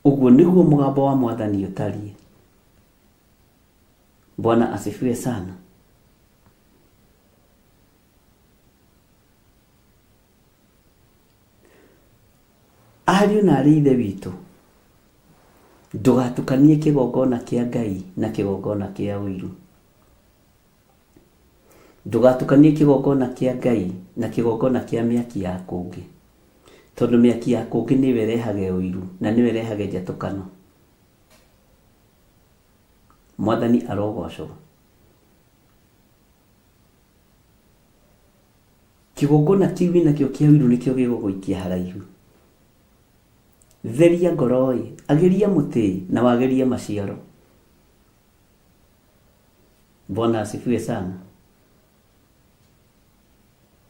Ũguo nĩguo mũgambo wa Mwathani ũtariĩ. Bwana asifiwe sana. Ariũ na arĩ ithe witũ, ndũgatukanie kĩgongona kĩa Ngai na kĩgongona kĩa ũiru. Ndũgatukanie kĩgongona kĩa Ngai na kĩgongona kĩa mĩaki ya kũngĩ. Tondũ mĩaki ya kũngĩ nĩyo ĩrehage ũiru na nĩyo ĩrehage njatũkano. Mwathani arogocwo. Kĩgongona kĩu wĩnakĩo kĩa ũiru nĩkĩo gĩgũgũikia haraihu. Theria ngoro-ĩ, agĩria mũtĩ na wagĩrie maciaro. Bwana asifiwe sana.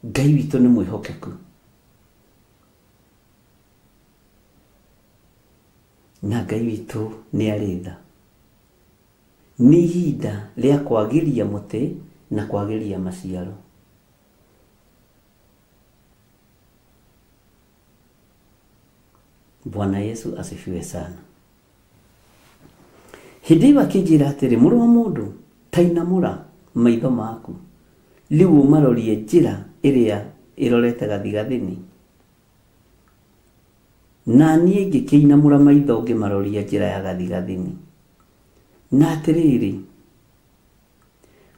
Ngai witũ nĩ mwĩhokeku. Na Ngai witũ nĩ arĩ tha. Nĩ ihinda rĩa kwagĩria mũtĩ na kwagĩria maciaro. Bwana Yesu asifiwe sana. Hĩndĩ ĩyo akĩnjĩra atĩrĩ, Mũrũ wa mũndũ, ta inamũra maitho maku rĩu ũmarorie njĩra ĩrĩa ĩrorete gathigathini. Na niĩ ngĩkĩinamũra maitho ngĩmaroria njĩra ya gathigathini. Na atĩrĩrĩ,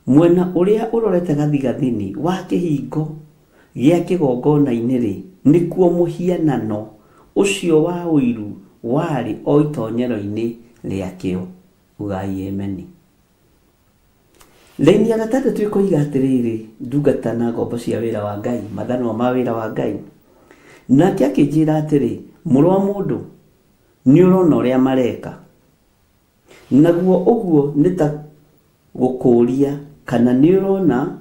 mwena ũrĩa ũrorete gathigathini wa kĩhingo gĩa kĩgongona-inĩ-rĩ, nĩkuo mũhianano ũcio wa ũiru warĩ o itonyero-inĩ rĩakĩo. Ugai Ameni. Raini ya gatandatũ ĩkoiga atĩrĩrĩ, ndungata na ngombo cia wĩra wa Ngai, mathanwa ma wĩra wa Ngai. Nake akĩnjĩra atĩrĩ, mũrũ wa mũndũ, nĩ ũrona ũrĩa mareka? Naguo ũguo nĩ ta gũkũũria kana nĩ ũrona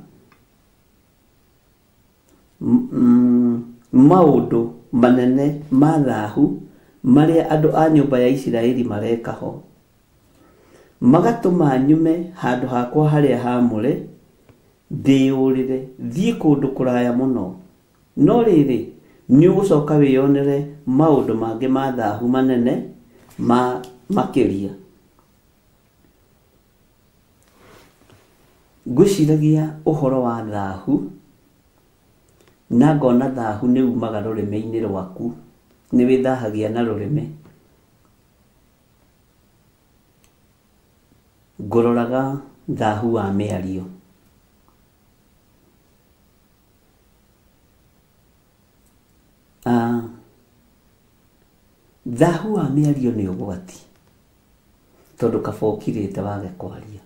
maũndũ manene ma thahu marĩa andũ a nyũmba ya Isiraeli mareka ho, magatũma nyume handũ hakwa harĩa haamũre ndĩĩũrĩre thiĩ kũndũ kũraya mũno. No rĩrĩ, nĩũgũcoka wĩonere maũndũ mangĩ ma thahu manene ma makĩria. Ngwĩciragia ũhoro wa thahu, na ngona thahu nĩ umaga rũrĩmĩ-inĩ rwaku, nĩ wĩthahagia na rũrĩmĩ. Ngũroraga thahu wa mĩario. Ah, thahu wa mĩario nĩ ũgwati, tondũ kaba ũkirĩte wage kwaria.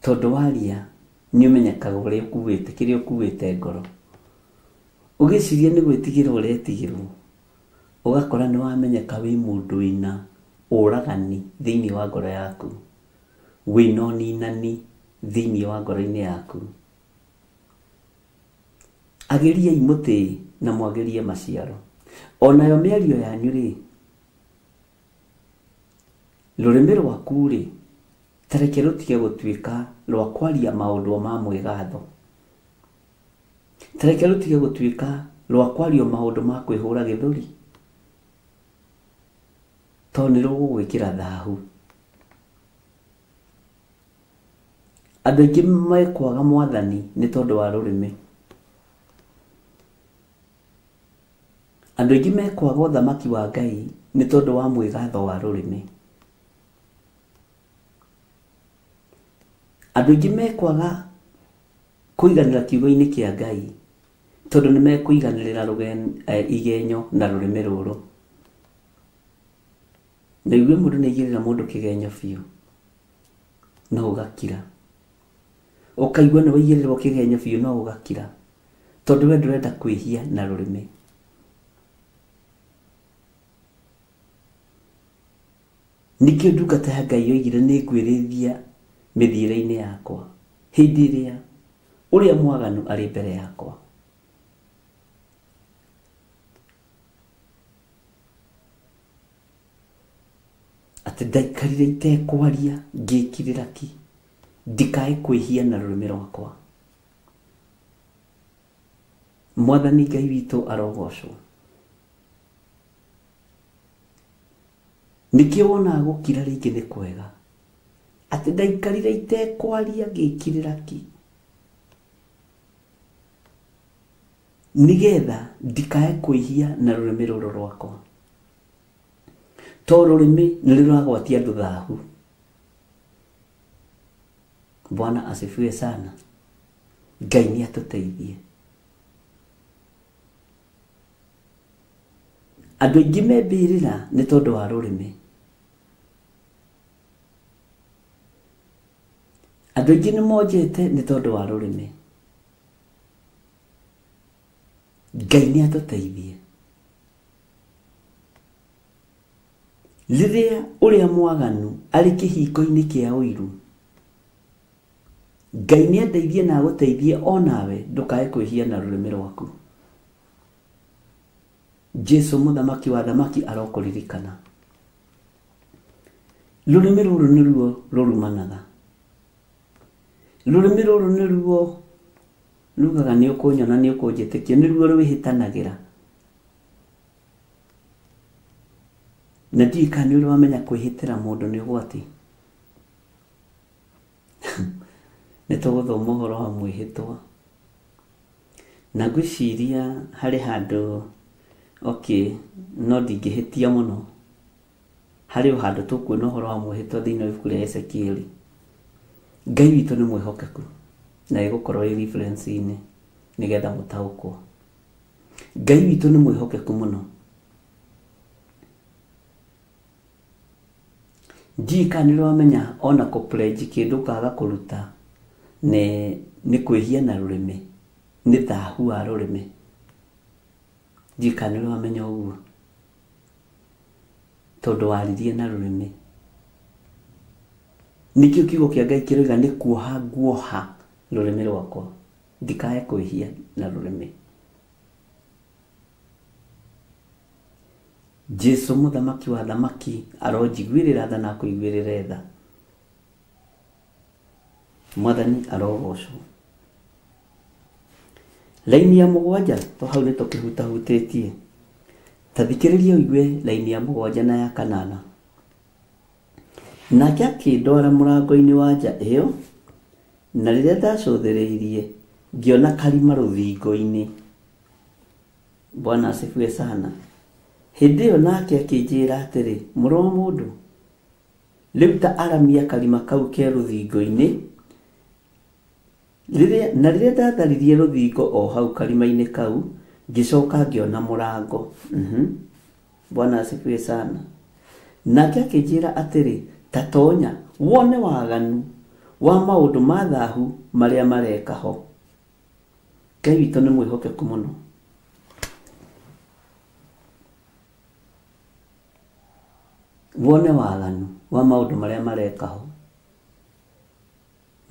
Tondũ waria nĩ ũmenyekaga ũrĩa ũkuĩte, kĩrĩa ũkuĩte ngoro. Ũgĩciria nĩ gwĩtigĩra ũretigĩrwo, ũgakora nĩ wamenyeka wĩ mũndũ wĩna ũragani thĩinĩ wa ngoro yaku, wĩna ũninani thĩinĩ wa ngoro-inĩ yaku. Agĩriai mũtĩ na mwagĩrie maciaro. Onayo mĩario yanyu-rĩ, rũrĩmĩ rwaku-rĩ, ta reke rũtige gũtuĩka rwa kwaria maũndũ ma mwĩgatho. Ta reke rũtige gũtuĩka rwa kwaria maũndũ ma kwĩhũra gĩthũri, tondũ nĩ rũgũgwĩkĩra thahu. Andũ aingĩ mekwaga mwathani nĩ tondũ wa rũrĩmĩ. Andũ aingĩ mekwaga ũthamaki wa Ngai nĩ tondũ wa mwĩgatho wa rũrĩmĩ. Andũ aingĩ mekwaga kũiganĩra kiugo-inĩ kĩa Ngai tondũ nĩ mekũiganĩrĩra igenyo na rũrĩmĩ rũrũ. Na igue mũndũ nĩ aigĩrĩra mũndũ kĩgenyo biũ, no ũgakira. Ũkaigua nĩ waigĩrĩrwo kĩgenyo biũ no ũgakira, tondũ we ndũrenda kwĩhia na rũrĩmĩ. Nĩkĩo ndungata ya Ngai yoigire nĩ ngwĩrĩithia mĩthiĩre-inĩ yakwa hĩndĩ ĩrĩa ũrĩa mwaganu arĩ mbere yakwa. Atĩ ndaikarire itekwaria ngĩkirĩra ki ndikae kwĩhia na rũrĩmĩ rwakwa. Mwathani Ngai witũ arogocwo. Nĩkĩo wonaga gũkira rĩngĩ nĩ kwega. Atĩ ndaikarire itekwaria ngĩkirĩra ki nĩgetha ndikae kwĩhia na rũrĩmĩ rũrũ rwakwa. To rũrĩmĩ nĩ rũragwatia andũ thahu. Bwana asifiwe sana. Ngai nĩ atũteithie. Andũ aingĩ me mbĩrĩra nĩ tondũ wa rũrĩmĩ. Andũ aingĩ nĩ monjete nĩ tondũ wa rũrĩmĩ. Ngai nĩ atũteithie. Rĩrĩa ũrĩa mwaganu arĩ kĩhingo-inĩ kĩa ũiru, Ngai nĩ andeithie na agũteithie o nawe ndũkae kwĩhia na rũrĩmĩ rwaku. Jesu mũthamaki wa thamaki arokũririkana. Rũrĩmĩ rũrũ nĩruo rũrumanaga. Rũrĩmĩ rũrũ nĩruo rugaga nĩ ũkũnyona nĩ ũkũnjĩtĩkia, nĩruo rwĩhĩtanagĩra. Na ndiũĩ kana nĩ ũrĩ wamenya kwĩhĩtĩra mũndũ nĩ ũgwati. Nĩ tũgũthoma ũhoro wa mwĩhĩtwa. Na ngwĩciria harĩ handũ okay, no ndingĩhĩtia mũno, harĩ o handũ tũkuona ũhoro wa mwĩhĩtwa thĩinĩ wa ibuku rĩa Ezekieli. Ngai witũ nĩ mwĩhokeku na ĩgũkorwo ĩ reference-inĩ nĩgetha mũtaũkwo. Ngai witũ nĩ mwĩhokeku mũno. Ndiũĩ kana nĩ ũrĩ wamenya ona kũ pledge kĩndũ ũkaga kũruta nĩ nĩ kwĩhia na rũrĩmĩ, nĩ thahu wa rũrĩmĩ. Ndiũĩ kana nĩ ũrĩ wamenya ũguo, tondũ waririe na rũrĩmĩ. Nĩkĩo kiugo kĩa Ngai kĩroiga nĩ kuoha nguoha rũrĩmĩ rwakwa ndikae kwĩhia na rũrĩmĩ. Jesu mũthamaki wa thamaki aronjiguĩrĩra tha na akũiguĩrĩre tha. Mwathani arogocwo. Raini ya mũgwanja to hau nĩ tũkĩhutahutĩtie. Ta thikĩrĩria ũigue raini ya mũgwanja na ya kanana. Nake akĩndwara mũrango-inĩ wa nja ĩyo, na rĩrĩa ndacũthĩrĩirie, ngĩona karima rũthingo-inĩ. Bwana asifiwe sana. Hĩndĩ ĩyo nake akĩnjĩra atĩrĩ, mũrũ wa mũndũ, rĩu ta aramia karima kau ke rũthingo-inĩ. Rĩrĩa, na rĩrĩa ndatharirie rũthingo o hau karima-inĩ kau, ngĩcoka ngĩona mũrango. Bwana asifiwe sana. Nake akĩnjĩra atĩrĩ, ta tonya, wone waganu wa maũndũ ma thahu marĩa mareka ho. Ngai witũ nĩ mwĩhokeku mũno. Wone waganu wa maũndũ marĩa mareka ho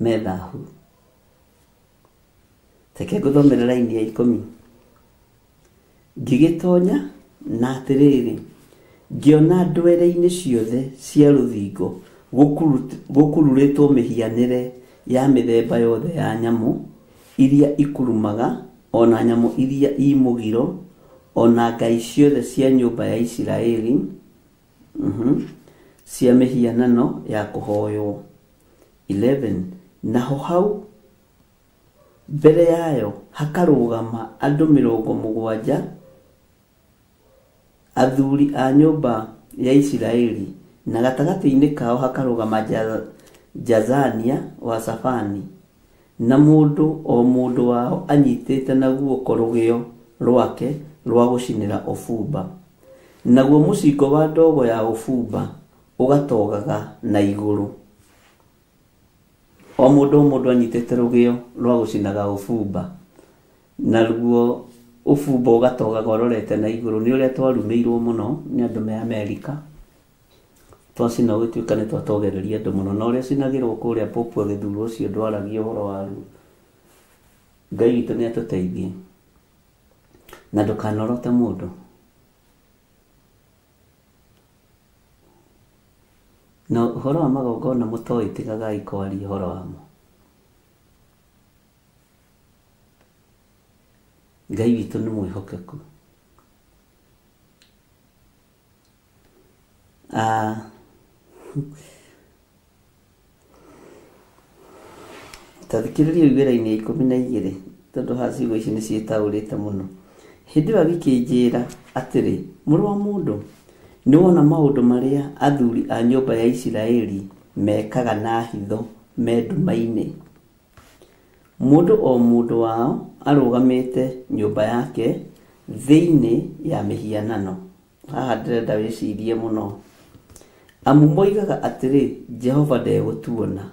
me thahu. Reke ngũthomere raini ya ikũmi. Ngĩgĩtonya, na atĩrĩrĩ, ngĩona ndwere-inĩ ciothe cia rũthingo gũkururĩtwo mĩhianĩre ya mĩthemba yothe ya nyamũ iria ikurumaga, o na nyamũ iria ii mũgiro, o na ngai ciothe cia nyũmba ya Isiraeli, cia mĩhianano ya kũhoywo. 11 naho hau Mbere yayo hakarũgama andũ 70, athuri a nyũmba ya Isiraeli, na gatagatĩ-inĩ kao hakarũgama Jaazania wa Shafani, na mũndũ o mũndũ wao anyitĩte na guoko rũgĩo rwake rwa gũcinĩra ũbumba, naguo mũcingo wa ndogo ya ũbumba ũgatogaga na igũrũ. O mũndũ o mũndũ anyitĩte rũgĩo rwa gũcinaga ũbumba, naruo ũbumba ũgatogaga ũrorete na igũrũ. Nĩ ũrĩa twarumĩirwo mũno nĩ andũ me Amerika, twacina ũgĩtuĩka nĩ twatogereria andũ mũno, na ũrĩa ũcinagĩrwo kũrĩa Pope agĩthurwo ũcio ndwaragia ũhoro waruo. Ngai witũ nĩ atũteithie, na ndũkanorote mũndũ. Na ũhoro wa magongona mũtoĩ tigagai kwaria ũhoro wamo. Ngai witũ nĩ mwĩhokeku. Ah, Ta thikĩrĩria ũigue raini ya 12, tondũ haha ciugo ici nĩ ciĩtaũrĩte mũno. Hĩndĩ ĩyo agĩkĩnjĩra atĩrĩ, Mũrũ wa mũndũ, nĩ wona maũndũ marĩa athuri a nyũmba ya Isiraeli mekaga na hitho me nduma-inĩ, mũndũ o mũndũ wao arũgamĩte nyũmba yake thĩinĩ ya mĩhianano? Haha ndĩrenda wĩcirie mũno. Amu moigaga atĩrĩ, Jehova ndegũtuona.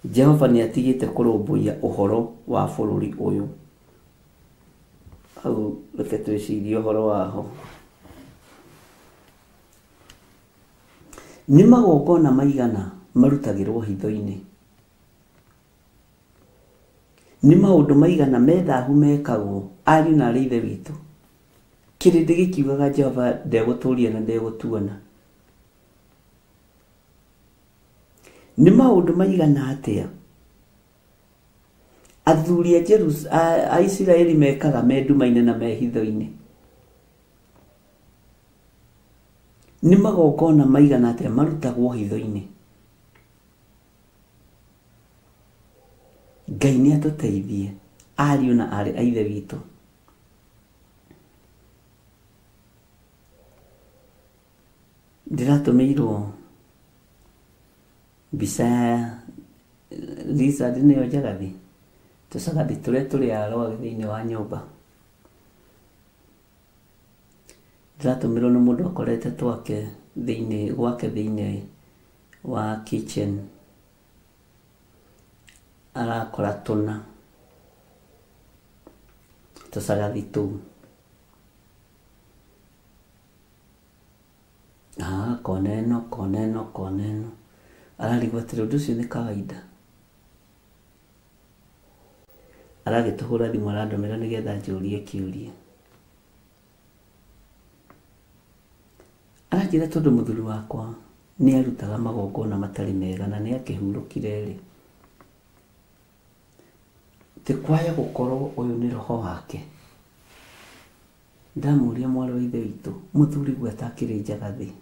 Jehova nĩ atigĩte kũrũmbũiya ũhoro wa bũrũri ũyũ. Hau reke twĩcirie ũhoro waho. Nĩ magongona maigana marutagĩrwo hitho-inĩ? Nĩ maũndũ maigana me thahu mekagwo ariũ na aarĩ a Ithe witũ? Kĩrĩndĩ gĩkiugaga Jehova ndegũtũũria na ndegũtuona. Nĩ maũndũ maigana atĩa athuri a, Jerus a, a Isiraeli mekaga me nduma-inĩ na me hitho-inĩ? Nĩ magongona maigana atĩa marutagwo hitho-inĩ? Ngai nĩ atũteithie ariũ na aarĩ a Ithe witũ. Ndĩratũmĩirwo mbica ya lizard nĩyo njagathi, tũcagathi tũrĩa tũrĩaga rwagĩ thĩinĩ wa nyũmba. Ndĩratũmĩrwo nĩ mũndũ akorete twake thĩinĩ gwake thĩinĩ wa kitchen arakora tũna tũcagathi tũu. Ah, kona ĩno, kona ĩno, kona ĩno. Ararigwo atĩrĩ, ũndũ ũcio nĩ kawaida? Aragĩtũhũra thimũ arandũmĩra nĩgetha njũrie kĩũria. Aranjĩra tondũ mũthuri wakwa nĩ arutaga magongona matarĩ mega na nĩ akĩhurũkire rĩ, ti kwaya gũkorwo ũyũ nĩ roho wake? Ndamũria mwarĩ wa ithe witũ, mũthuriguo atakĩrĩ njagathi?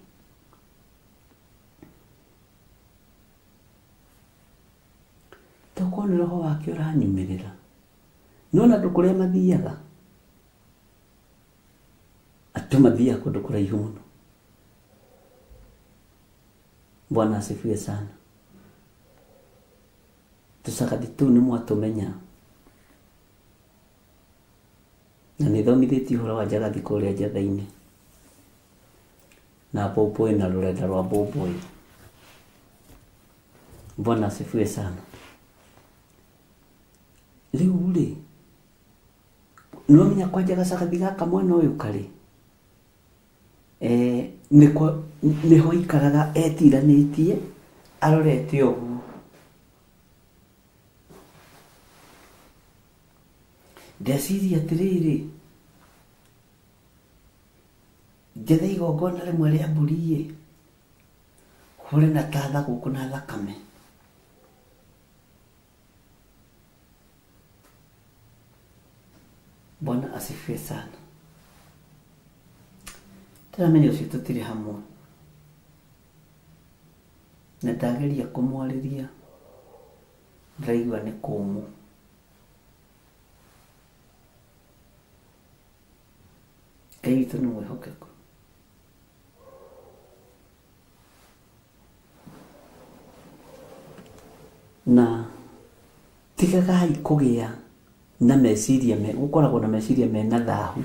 Tokorwo nĩ roho wake ũranyumĩrĩra. Nĩwona andũ kũrĩa mathiaga? Andũ mathiaga kũndũ kũraihu mũno. Bwana asifiwe sana. Tũcagathi tũu nĩ mwatũmenya. Na nĩ thomithĩtie ũhoro wa njagathi kũrĩa njatha-inĩ. Na mbũmbũĩ na rũrenda rwa mbũmbũĩ. Bwana asifiwe sana. Rĩu rĩ, nĩwamenya kwanja gacagathi gaka mwena ũyũ karĩ, eh, nĩko nĩho aikaraga etiranĩtie arorete ũguo. Ndeciria atĩrĩrĩ, njethe igongona rĩmwe rĩa mbũri ĩ, hũre na tatha gũkũ na thakame. Bwana asifiwe sana. Ndĩramenya ũcio tũtirĩ hamwe. Na ndageria kũmwarĩria ndĩraigua nĩ kũmũ. Ngai witũ nĩ mwĩhokeku. Na tigagai kũgĩa na meciria me gũkoragwo na meciria mena thahu.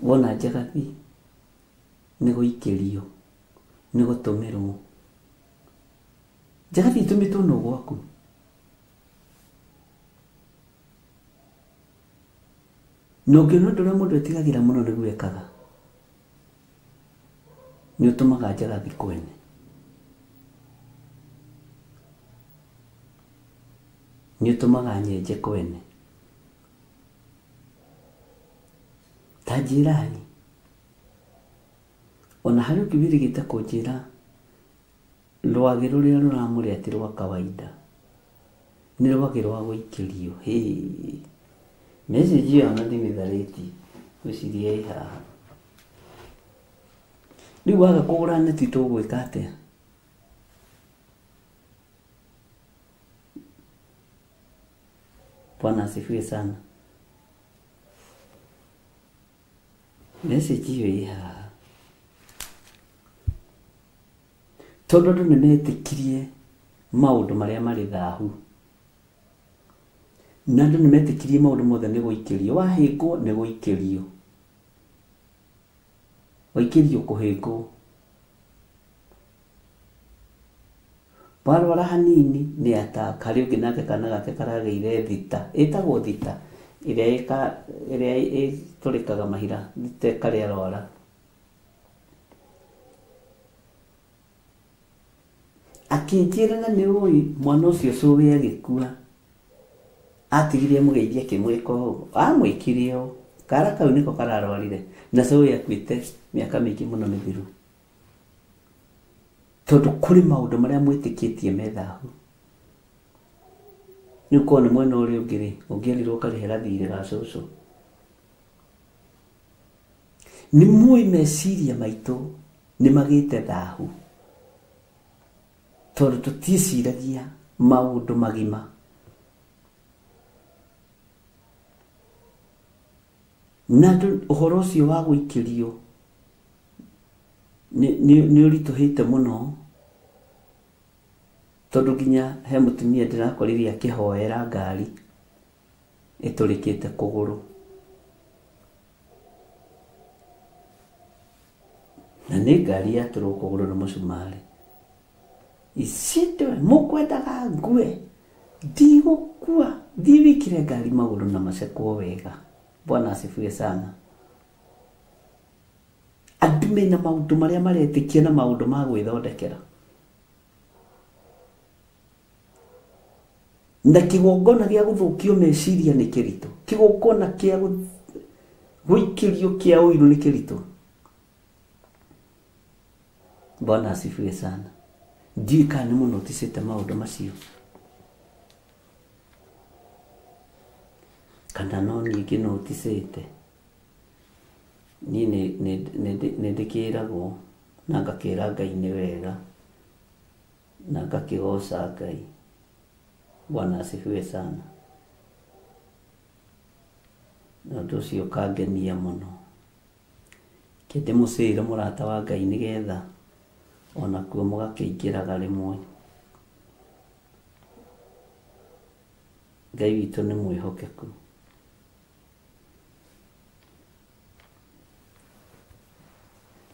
Wona njagathi nĩ gũikĩrio, nĩ gũtũmĩrwo. Njagathi ĩtũmĩtwo nũ gwaku? Na ũngĩona ũndũ ũrĩa mũndũ etigagĩra mũno nĩguo ekaga, nĩ ũtũmaga njagathi kwene. Nĩ ũtũmaga nyenje kwene. Ta njĩrai, ona harĩ ũngĩ wĩrĩgĩte kũnjĩra Rwagĩ rũrĩa rũramũrĩa ti rwa kawaida, nĩ rwagĩ rwa gũikĩrio. Hĩĩ! Message ĩyo ona ndimĩtharĩtie, ngwĩciria ĩ haha. Rĩu waga kũgũra neti tũgwĩka atĩa? Bwana asifiwe sana. Message ĩyo ĩ haha. Tondũ andũ nĩ metĩkirie maũndũ marĩa marĩ thahu. Na andũ nĩ metĩkirie maũndũ mothe nĩ gũikĩrio. Wahĩngwo nĩ gũikĩrio. Waikĩrio kũhĩngwo. Warwara hanini nĩ attack. Harĩ ũngĩ nake kana gake karagĩire thita. Ĩtagwo thita ĩrĩa ĩrĩa ĩtũrĩkaga mahira thita ĩkarĩa rwara. Akĩnjĩra na nĩ ũĩ mwana ũcio cũwe agĩkua Atigirie mũgeithia akĩmwĩka ũũ, amwĩkire ũũ, kara kau nĩko kararwarire, na cũwe akuĩte mĩaka mĩingĩ mũno mĩthiru. Tondũ kũrĩ maũndũ marĩa mwĩtĩkĩtie me thahu. Rĩu korwo nĩ mwena ũrĩa ũngĩ rĩ, ũngĩerirwo ũkarĩhe gathirĩ ga cũcũ. Nĩ mũĩ meciria maitũ nĩ magĩte thahu, tondũ tũtiĩciragia maũndũ magima. Na andũ ũhoro ũcio wa gũikĩrio nĩ ũritũhĩte mũno, tondũ nginya he mũtumia ndĩrakorire akĩhoera ngari ĩtũrĩkĩte kũgũrũ. Na nĩ ngari yatũrwo kũgũrũ nĩ mũcumarĩ. Icindwe, mũkwendaga ngue, ndigũkua, thiĩ wĩkĩre ngari magũrũ na macekwo wega. Bwana asifiwe sana. Andũ mena maũndũ marĩa maretĩkia na maũndũ ma gwĩthondekera. Na kĩgongona gĩa gũthũkio meciria nĩ kĩritũ. Kĩgongona kĩa gũikĩrio kĩa ũiru nĩ kĩritũ. Bwana asifiwe sana. Ndiũĩ kana nĩ mũnoticĩte maũndũ macio. Kana no niĩ ngĩnoticĩte. Niĩ nĩ ndĩkĩragwo na ngakĩra Ngai nĩ wega na ngakĩgoca Ngai. Bwana asifiwe sana. Na ũndũ ũcio ũkangenia mũno. Reke ndĩmũcĩre mũrata wa Ngai nĩgetha onakuo mũgakĩingĩraga rĩmwe. Ngai witũ nĩ mwĩhokeku.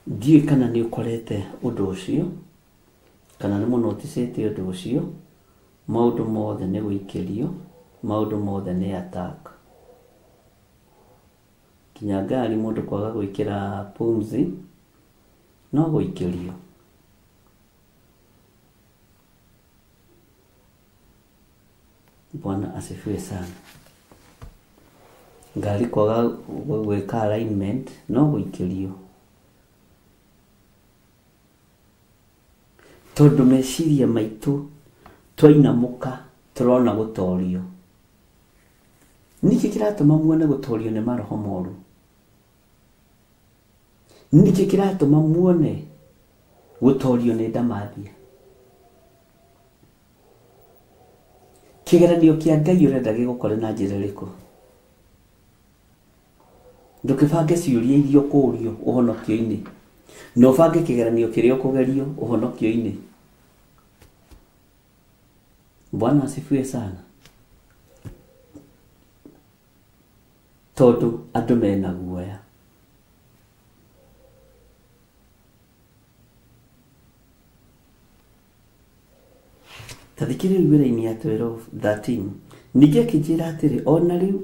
Ndiũĩ kana nĩ ũkorete ũndũ ũcio, kana nĩ mũnoticĩte ũndũ ũcio, maũndũ mothe nĩ gũikĩrio, maũndũ mothe nĩ attack. Nginya ngari mũndũ kwaga gwĩkĩra pumzi no gũikĩrio. Bwana asifiwe sana. Ngari kwaga gwĩka alignment no gũikĩrio. Tondũ meciria maitũ twainamũka tũrona gũtorio. Nĩkĩ kĩratũma muone gũtorio nĩ maroho moru? Nĩkĩ kĩratũma muone gũtorio nĩ ndamathia? Kĩgeranio kĩa Ngai ũrenda gĩgũkore na njĩra ĩrĩkũ? Ndũkĩbange ciũria iria ũkũrio ũhonokio-inĩ, na ũbange kĩgeranio kĩrĩa ũkũgerio ũhonokio-inĩ. Bwana asifiwe sana. Tondũ andũ mena guoya. Ta thikĩrĩria ũigue raini ya 12, 13. Ningĩ akĩnjĩra atĩrĩ, O na rĩu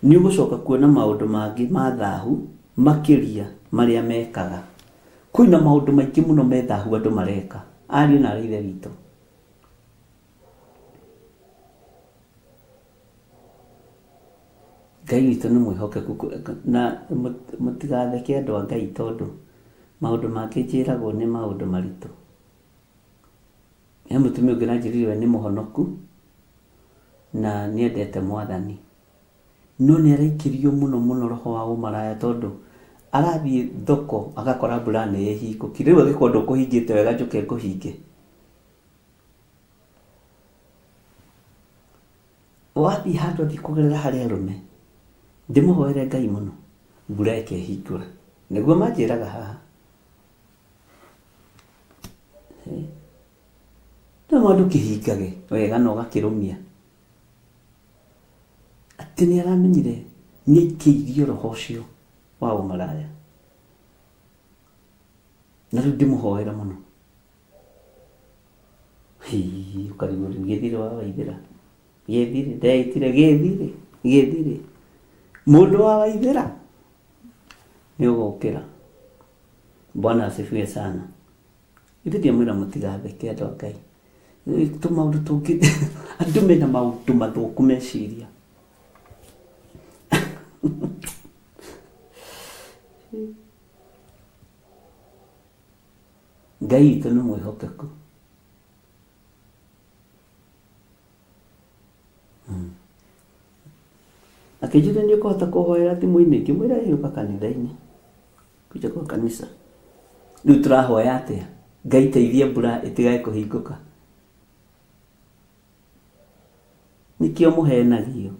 nĩ ũgũcoka kuona maũndũ mangĩ ma thahu makĩria marĩa mekaga. Kwĩna maũndũ maingĩ mũno me thahu andũ mareka, ariũ na aarĩ a Ithe witũ. Ngai witũ nĩ mwĩhokeku na mũtigatheke andũ a Ngai tondũ maũndũ mangĩ njĩragwo nĩ maũndũ maritũ. He mũtumia ũngĩ ũranjĩrire we nĩ mũhonoku na nĩ endete mwathani no nĩ araikĩrio mũno mũno roho wa ũmaraya tondũ arathiĩ thoko agakora mbura nĩ ĩhingũki. Rĩu angĩkorwo ndũkũhingĩte wega njũke ngũhinge. Wathiĩ handũ athiĩ kũgerera harĩ arũme, ndĩmũhoere Ngai mũno, mbura ĩkehingũra. Nĩguo manjĩraga haha. No maũndũ kĩhingage wega na ũgakĩrũmia. Atĩ nĩ aramenyire nĩ aikĩirio roho ũcio wa ũmaraya. Na rĩu ndĩmũhoere mũno. Hii, ũkarigwo rĩu gĩthirĩ wa waithĩra. Gĩthirĩ, ndeĩtire gĩthirĩ, gĩthirĩ. Mũndũ wa waithĩra nĩ ũgũkĩra. Bwana asifiwe sana. Ithe ndiamwĩra mũtigatheke andũ a Ngai. Tũmaũndũ tũngĩ andũ mena maũndũ mathũku meciria. Ngai witũ nĩ mwĩhokeku. Akĩnjũria nĩ ũkũhota kũhoera thimũ-inĩ, ngĩmwĩra ĩ ũka kanitha-inĩ, kuja kwa kanitha. Rĩu tũrahoya atĩa? Ngai teithia mbura ĩtigage kũhingũka. Nĩkĩo mũhenagio.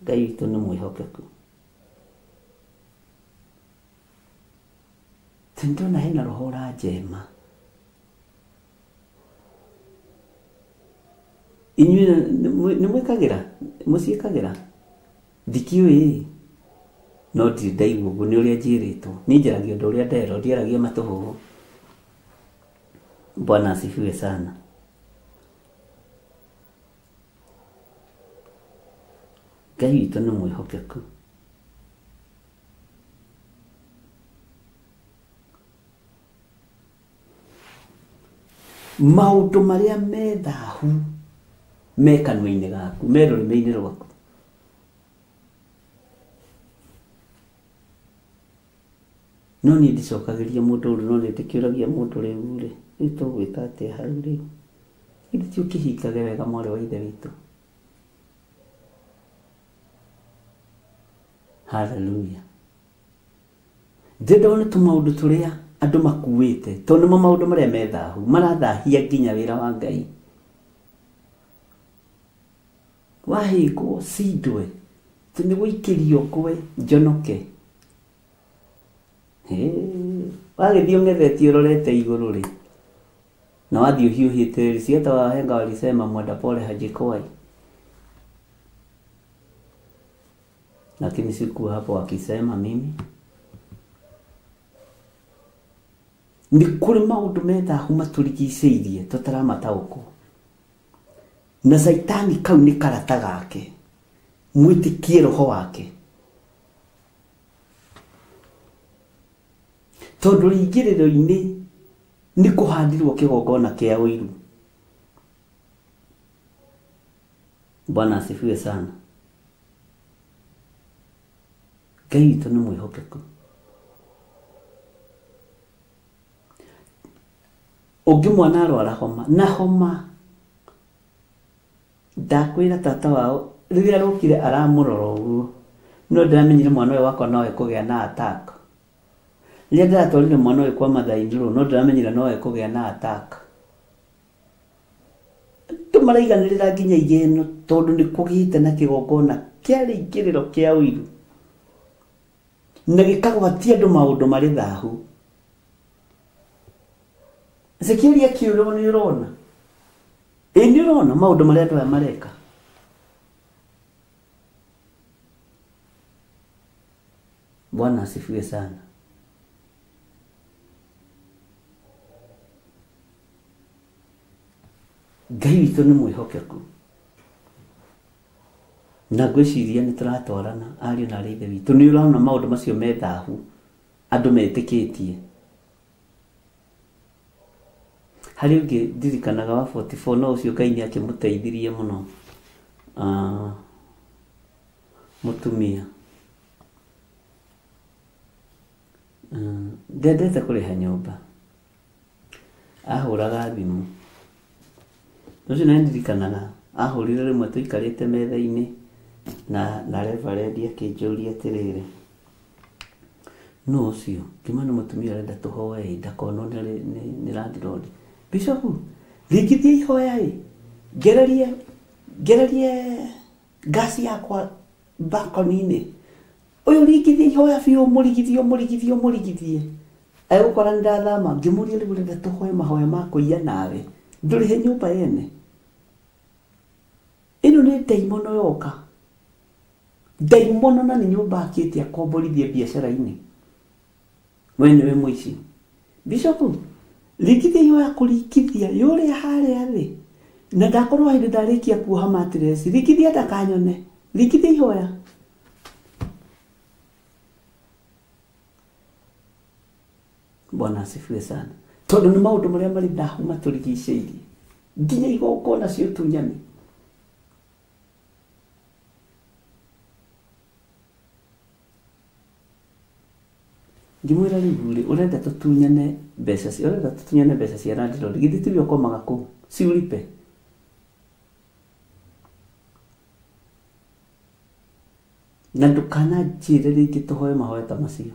Ngai witũ nĩ mwĩhokeku. Ndĩrona hena roho ũranjema. Inyuĩ nĩ mwĩkagĩra? Mũciĩkagĩra? Ndikĩũĩ ĩ, no ndirĩ ndaigua ũguo, nĩ ũrĩa njĩrĩtwo. Niĩ njaragia ũndũ ũrĩa nderwo, ndiaragia matũhũhũ. Bwana asifiwe sana. Ngai witũ nĩ mwĩhokeku. Maũndũ marĩa me thahu me kanua-inĩ gaku, me rũrĩmĩ-inĩ rwaku. No niĩ ndicokagĩria mũndũ ũru, no nĩ ndĩkĩũragia mũndũ rĩu rĩ, rĩu tũgwĩka atĩa hau rĩu? Githĩ ti ũkĩhingage wega mwarĩ wa ithe witũ? Hallelujah. Ndĩrenda wone tũmaũndũ tũrĩa andũ makuĩte, tondũ nĩmo maũndũ marĩa me thahu, marathahia nginya wĩra wa Ngai. Wahĩngwo cindwe, atĩ nĩ gũikĩrio ngwe njonoke. Wagĩthiĩ ũng'ethetie ũrorete igũrũ rĩ, na wathiĩ ũhiũhĩte rĩ, si hata wahenga walisema mwenda pole hajikwai. Lakini sikuwa hapo wakisema mimi. Nĩ kũrĩ maũndũ me thahu matũrigicĩirie tũtaramataũkwo. Na caitani kau nĩ karata gake. Mwĩtĩkie roho wake. Tondũ rĩingĩrĩro-inĩ nĩ kũhandirwo kĩgongona kĩa ũiru. Bwana asifiwe sana. Ngai witũ nĩ mwĩhokeku. Ũngĩ mwana arwara homa, na homa ndakwĩra tata wao rĩrĩa arokire aramũrora ũguo no ndĩramenyire mwana ũyũ wakwa no ekũgĩa na attack. Rĩrĩa ndĩratwarire mwana ũyũ kwa mother-in-law no ndĩramenyire no ekũgĩa na attack. Andũ maraiganĩrĩra nginya igeno tondũ nĩ kũgĩte na kĩgongona kĩa rĩingĩrĩro kĩa ũiru na gĩkagwatia andũ maũndũ marĩ thahu. Ezekieli akĩũrwo nĩ ũrona? Ĩ nĩ ũrona maũndũ marĩa andũ aya mareka? Bwana asifiwe sana. Ngai witũ nĩ mwĩhokeku. Na ngwĩciria nĩ tũratwarana ariũ na arĩ ithe witũ. Nĩ ũrona maũndũ macio me thahu andũ metĩkĩtie. Harĩ ũngĩ ndirikanaga wa 44 no ũcio Ngai nĩ akĩmũteithirie mũno. Ah, mũtumia. Ndendete kũrĩha nyũmba. Ahũraga thimũ. Ũcio nĩ ndirikanaga ahũrire rĩmwe tũikarĩte metha-inĩ na na reverend akĩnjũria atĩrĩrĩ, nũ ũcio? Ngĩmwĩra nĩ mũtumia ũrenda tũhoe ĩ ndakonwo nĩ landlord. Bishop, ringithia ihoya ĩ, ngererie ngererie gas yakwa balcony-inĩ. Ũyũ ringithia ihoya biũ ũmũrigithie ũmũrigithie ũmũrigithie. Egũkora nĩ ndathama. Ngĩmũria rĩu ũrenda tũhoe mahoya ma kũiya nawe ndũrĩhe nyũmba yene? Ĩno nĩ ndaimono yoka. Ndaimono na nĩ nyũmba akĩte akomborithie biacara-inĩ. We nĩwe mũici. Bishop, ringithia ihoya kũringithia yũrĩa harĩa thĩ. Na ndakorwo hĩndĩ ndarĩkia kuoha mattress, ringithia ndakanyone. Ringithia ihoya. Bwana asifiwe sana. Tondũ nĩ maũndũ marĩa marĩ thahu matũrigicĩirie. Nginya igongona cia ũtunyani. Ngĩmwĩra rĩu rĩ, ũrenda tũtunyane mbeca, ũrenda tũtunyane mbeca cia landlord, githĩ tiwe ũkomaga kũu, si ulipe? Na ndũkananjĩre rĩngĩ tũhoe mahoya ta macio.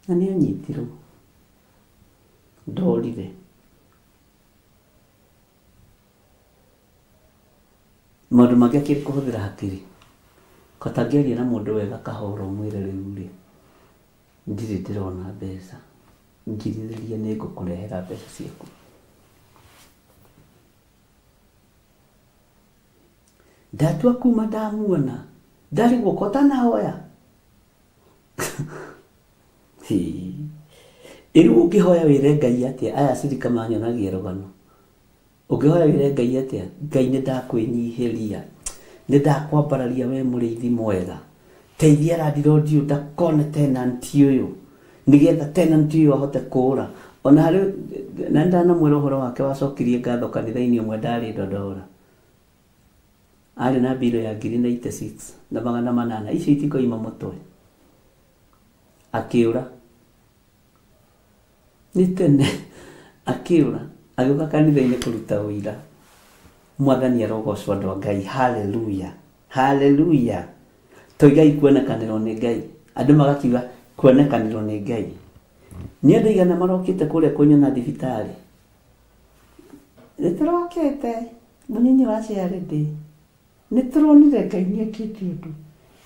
Na nĩ anyitirwo, ndorire. Maũndũ mangĩ akĩrĩ kũhũthĩra hakiri. Kotangĩaria na mũndũ wega kahora ũmwĩre rĩu rĩ, ndirĩ ndĩrona mbeca, ngirĩrĩria nĩ ngũkũrehera mbeca ciaku. Ndatua kuma ndamuona, ndarigwo ko ũtanahoya. Ĩ rĩu ũngĩhoya wĩre Ngai atĩa? Aya acirika manyonagia rũgano. Ũngĩhoya wĩre Ngai atĩa? Ngai nĩ ndakwĩnyihĩria, nĩ ndakwambararia we mũrĩithi mwega. Teithia landlord ũyũ ndakone tenant ũyũ, nĩgetha tenant ũyũ ahote kũũra. Ona harĩ, na nĩ ndanamwĩra ũhoro wake wacokirie ngatho kanitha-inĩ ũmwe ndarĩ Ndondora. Arĩ na mbirũ ya ngiri 96,800, icio itikoima mũtwe. Akĩũra. Nĩ tene akĩũra agĩũka kanitha-inĩ kũruta ũira. Mwathani arogocwo andũ a Ngai. Haleluya. Haleluya. Toigai kuonekanĩrwo nĩ Ngai. Andũ magakiuga kuonekanĩrwo nĩ Ngai. Nĩ andũ aigana marokĩte kũrĩa kũnyona thibitarĩ? Nĩ tũrokĩte mũnyinyi wa ciarĩndĩ. Nĩ tũronire Ngai nĩ ekĩte ũndũ.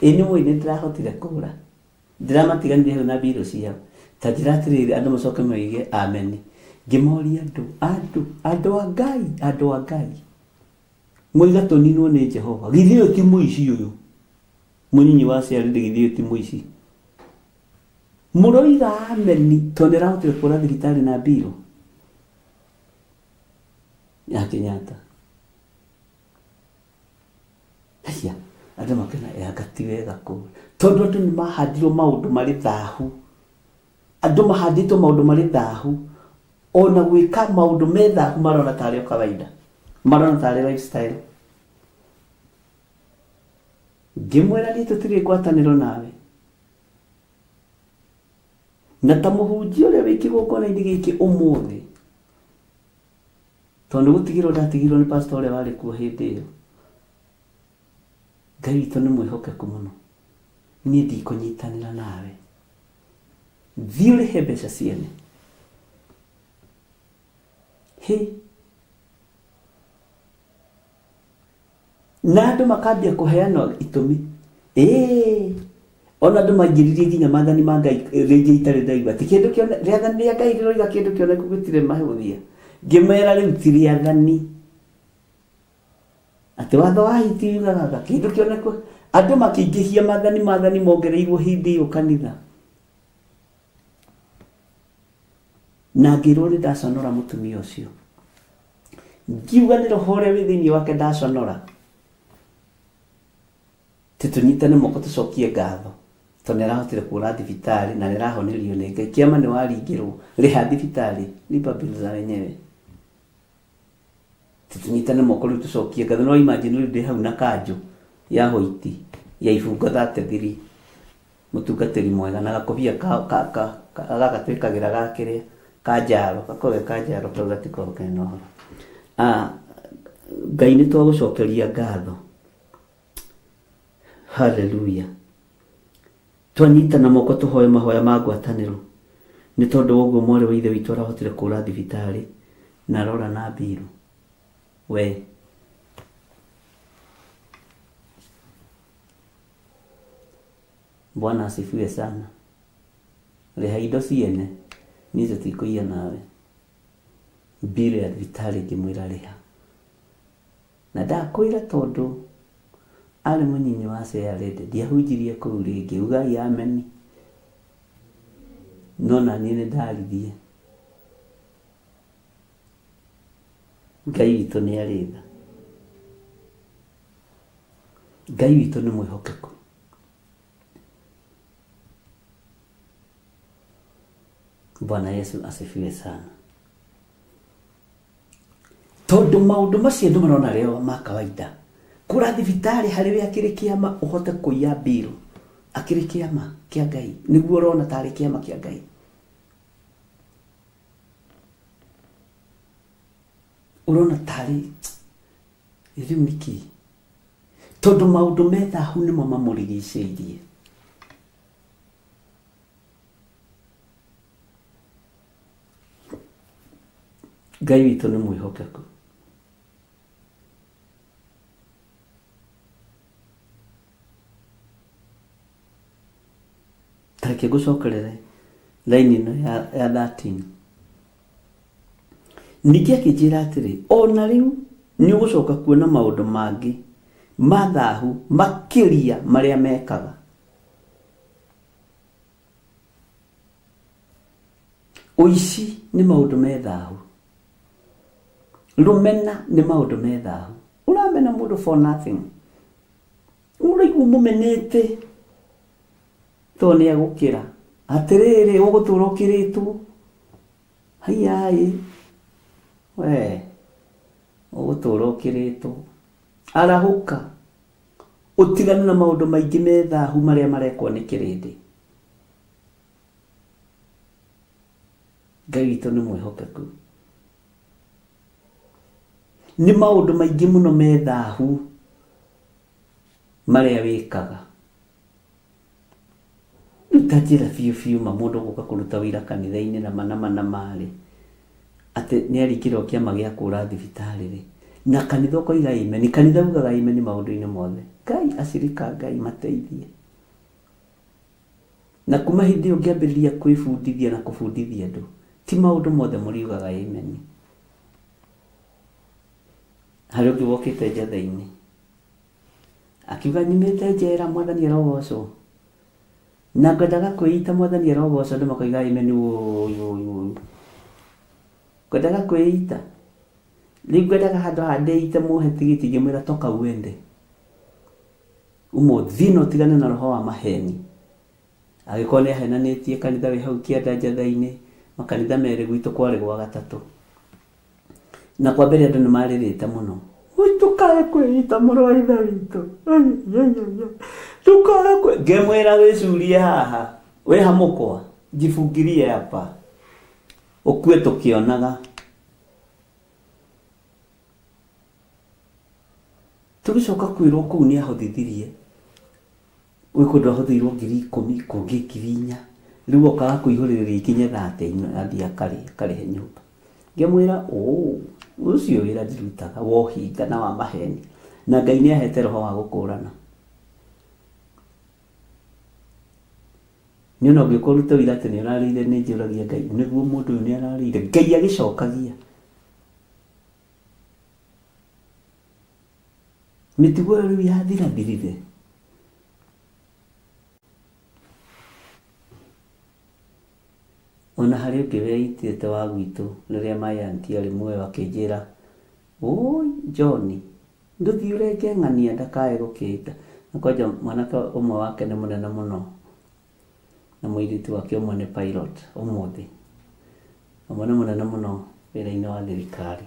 Ĩ nĩ mũĩ nĩ ndĩrahotire kũũra. Ndĩramatiganire hau na mbirũ ciao. Ta njĩra atĩrĩrĩ, andũ macoke moige ameni. Ngĩmoria andũ, andũ, andũ a Ngai, andũ a Ngai. Moiga tũninwo nĩ Jehova. Githĩ ũyũ ti mũici ũyũ? Mũnyinyi wa ciarĩndĩ githĩ ũyũ ti mũici? Mũroiga ameni tondũ nĩarahotire kũra thibitarĩ na mbirũ ya Kenyatta. Haiya, andũ makena yanga ti wega kũu. Tondũ andũ nĩ mahandirwo maũndũ marĩ thahu. Andũ mahandĩtwo maũndũ marĩ thahu. Ona gwĩka maũndũ me thahu marona tarĩ o kawaida. Marona tarĩ lifestyle. Ngĩmwĩra niĩ tũtirĩ ngwatanĩro nawe. Na ta mũhunjia ũrĩa wĩ kĩgongona-inĩ gĩkĩ ũmũthĩ, Tondũ nĩ gũtigĩrwo ndatigirwo nĩ pastor ũrĩa warĩ kuo hĩndĩ ĩyo. Ngai witũ nĩ mwĩhokeku mũno. Niĩ ndikũnyitanĩra nawe. Thiĩ ũrĩhe mbeca ciene. Hĩ! Na andũ makambia kũheana itũmi. Ĩĩ, ona andũ maingĩririe nginya maathani ma Ngai rĩngĩ itarĩ ndaigua atĩ kĩndũ kĩone rĩathani rĩa Ngai rĩroiga kĩndũ kĩoneku gĩtirĩ mahũthia. Ngĩmera rĩu ti rĩathani. Atĩ watho wa hiti ugaga kĩndũ kĩoneku. Andũ makĩingĩhia maathani maathani mongereirwo hĩndĩ ĩyo kanitha. Na ngĩrwo nĩ ndaconora mũtumia ũcio. Ngiuga nĩ roho ũrĩa wĩ thĩinĩ wake ndaconora. Ti tũnyitane moko tũcokie ngatho tondũ nĩ arahotire kũra thibitarĩ na nĩ arahonirio nĩ Ngai. Kĩama nĩ waringĩrwo, rĩha thibitarĩ, lipa bill za wenyewe. Ti tũnyitane moko rĩu tũcokie ngatho. No imagine rĩu ndĩ hau na kanjũ ya white ya ibungo 33 mũtungatĩri mwega na gakobia ka, ka, ka, ka, gaka twĩkagĩra ga kĩrĩa ka njaro gakoragwo ge ka njaro kau gatikoragwo kena ũhoro. Ah, Ngai nĩ twagũcokeria ngatho. Haleluya. Twanyitana moko tũhoe mahoya ma ngwatanĩro nĩ tondũ wa ũguo mwarĩ wa ithe witũ arahotire kũra thibitarĩ na arora na mbiru. We. Bwana asifiwe sana. Rĩha indo ciene, niĩ tũtikũiya nawe. Mbiru ya thibitarĩ ngĩmwĩra rĩha. Na ndakwĩra tondũ arĩ mũnyinyi wa Chairlady, ndiahunjirie kũu rĩngĩ. Ugai ameni. No naniĩ nĩ ndaririe. Ngai witũ nĩ arĩ tha. Ngai witũ nĩ mwĩhokeku. Bwana Yesu asifiwe sana. Tondũ maũndũ macio andũ marona rĩo ma kawaida. Kũra thibitarĩ harĩ we akĩrĩ kĩama ũhote kũiya mbirũ. Akĩrĩ kĩama kĩa Ngai nĩguo ũrona tarĩ kĩama kĩa Ngai. Ũrona tarĩ rĩu nĩkĩ? Tondũ maũndũ me thahu nĩmo mamũrigicĩirie. Ngai witũ nĩ mwĩhokeku. Ta reke ngũcokerere raini ĩno ya, ya 13. Ningĩ akĩnjĩra atĩrĩ, o na rĩu nĩ ũgũcoka kuona maũndũ mangĩ ma thahu makĩria marĩa mekaga. Ũici nĩ maũndũ me thahu. Rũmena nĩ maũndũ me thahu. Ũramena mũndũ for nothing. Ũraigua ũmũmenete tondũ nĩ agũkĩra. Atĩrĩrĩ, ũgũtũra ũkĩrĩtwo. Haiyaĩ, we ũgũtũra ũkĩrĩtwo. Arahũka, ũtigane na maũndũ maingĩ me thahu marĩa marekwo nĩ kĩrĩndĩ. Ngai witũ nĩ mwĩhokeku. Nĩ maũndũ maingĩ mũno me thahu marĩa wĩkaga. Rĩu ta njĩra biũ biũ ma mũndũ gũka kũruta ũira kanitha-inĩ na ma na ma na ma rĩ, atĩ nĩ aringĩrwo kĩama gĩa kũra thibitarĩ rĩ, na kanitha ũkoiga amen, kanitha ugaga amen maũndũ-inĩ mothe. Ngai acirika Ngai mateithie. Na kuma hĩndĩ ĩyo ngĩambĩrĩria kwĩbundithia na kũbundithia andũ, ti maũndũ mothe mũriugaga amen. Harĩ ũngĩ wokĩte njatha-inĩ akiuga nyumĩte njera mwathani arogocwo na ngwendaga kwĩita mwathani arogocwo andũ makoiga amen ũũi ũũi ũũi ngwendaga kwĩita rĩu ngwendaga handũ ha ndĩite mũhe tigiti ngĩmwĩra toka uende uma ũthiĩ na ũtigane na roho wa maheni angĩkorwo nĩ ahenanĩtie kanitha wĩ hau kĩanda njatha-inĩ makanitha merĩ gwitũ kwarĩ gwa gatatũ na kwa mbere andũ nĩ marĩrĩte mũno Ui, ndũkae kwĩita mũrũ wa ithe witũ ndũkae kwĩ ngĩmwĩra wĩcurie haha wĩ hamũkwa njibungirie hapa ũkue tũkĩonaga tũgĩcoka kwĩrwo kũu nĩ ahothithirie Gwĩ kũndũ ahũthĩirwo 10,000, kũngĩ 4,000. Rĩu okaga kũihũrĩrĩria ikinye thate athiĩ akarĩhe nyũmba. Ngĩmwĩra ũũ, ũcio wĩra ndirutaga wa ũhinga na wa maheni. Na Ngai nĩ ahete roho wa gũkũrana. Niĩ ona ũngĩũka ũrute ũira atĩ nĩ ũrarĩire nĩ njũragia Ngai, nĩguo mũndũ ũyũ nĩ ararĩire? Ngai agĩcokagia. Mĩtugo ĩyo rĩu yathirathirire. Ona harĩ ũngĩ weitĩte wa gwitũ rĩrĩa my auntie arĩ muoyo akĩnjĩra, ũi John, ndũthiĩ ũrenge ng'ania ndakae gũkĩita. Na kwanja mwanake ũmwe wake nĩ mũnene mũno na mũirĩtu wake ũmwe nĩ pilot ũmũthĩ. Ũmwe nĩ mũnene mũno wĩra-inĩ wa thirikari.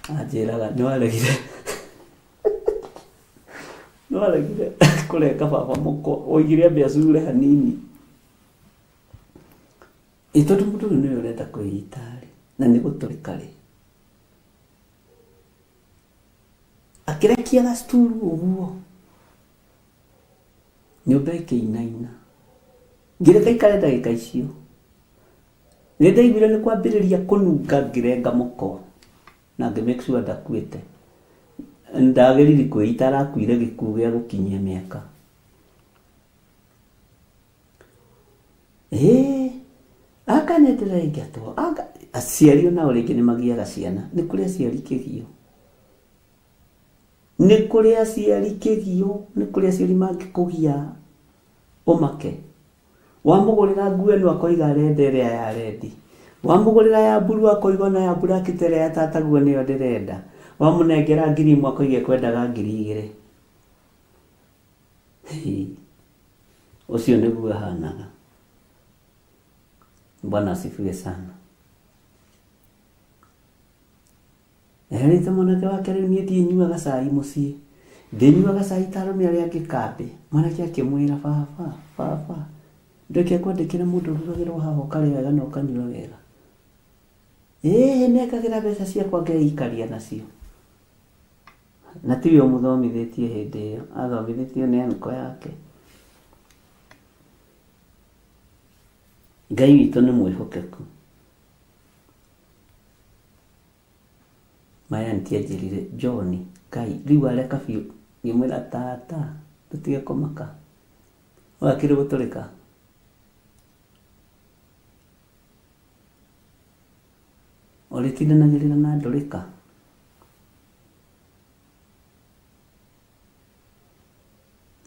Anjĩraga nĩ waregire nĩ waregire kũrenga baba mũkwa woigire ambe acure hanini. Ĩ tondũ mũndũ ũyũ nĩwe ũrenda kwĩita rĩ, na nĩ gũtũrĩka rĩ, akĩrekia gacturu ũguo nyũmba ĩkĩinaina. Ngĩreka aikare ndagĩka icio. Nĩ ndaiguire nĩ kwambĩrĩria kũnunga ngĩrenga mũkwa na ngĩ make sure ndakuĩte. Ndageririe kwĩita arakuire gĩkuũ gĩa gũkinyia mĩaka. Ĩĩ anga nĩ ndĩraingatwo anga aciari onao rĩngĩ nĩ magiaga ciana. Nĩ kũrĩ aciari kĩgio. Nĩ kũrĩ aciari kĩgio, nĩ kũrĩ aciari mangĩkũgia ũmake. Wamũgũrĩra nguo ĩno akoiga arenda ĩrĩa ya rendi. Wamũgũrĩra ya mburuu akoiga ona ya mburaki ta ĩrĩa ya tataguo nĩyo ndĩrenda. Wamũnengera 1,000 akoiga ekwendaga 2,000. Hii. Ũcio nĩguo ahanaga. Bwana asifiwe sana. Erĩte mwanake wake rĩu niĩ ndiĩ nyuaga cai mũciĩ. Ndĩnyuaga cai ta arũme arĩa angĩ kambĩ. Mwanake akĩmwĩra, baba, baba, ndũke ngwandĩkĩre mũndũ ũrugagĩrwo haha ũkarĩa wega na ũkanyua wega. Ĩĩ nengagĩra mbeca ciakwa ngeikaria nacio. Na tiwe ũmũthomithĩtie hĩndĩ ĩyo, athomithĩtio nĩ anko yake. Ngai witũ nĩ mwĩhokeku. My auntie anjĩrire, John, Ngai, rĩu areka biũ. Ngĩmwĩra tata, tũtige kũmaka. Ũgakĩrĩ gũtũrĩka. Ũrĩtindanagĩrĩra na ndũrĩka.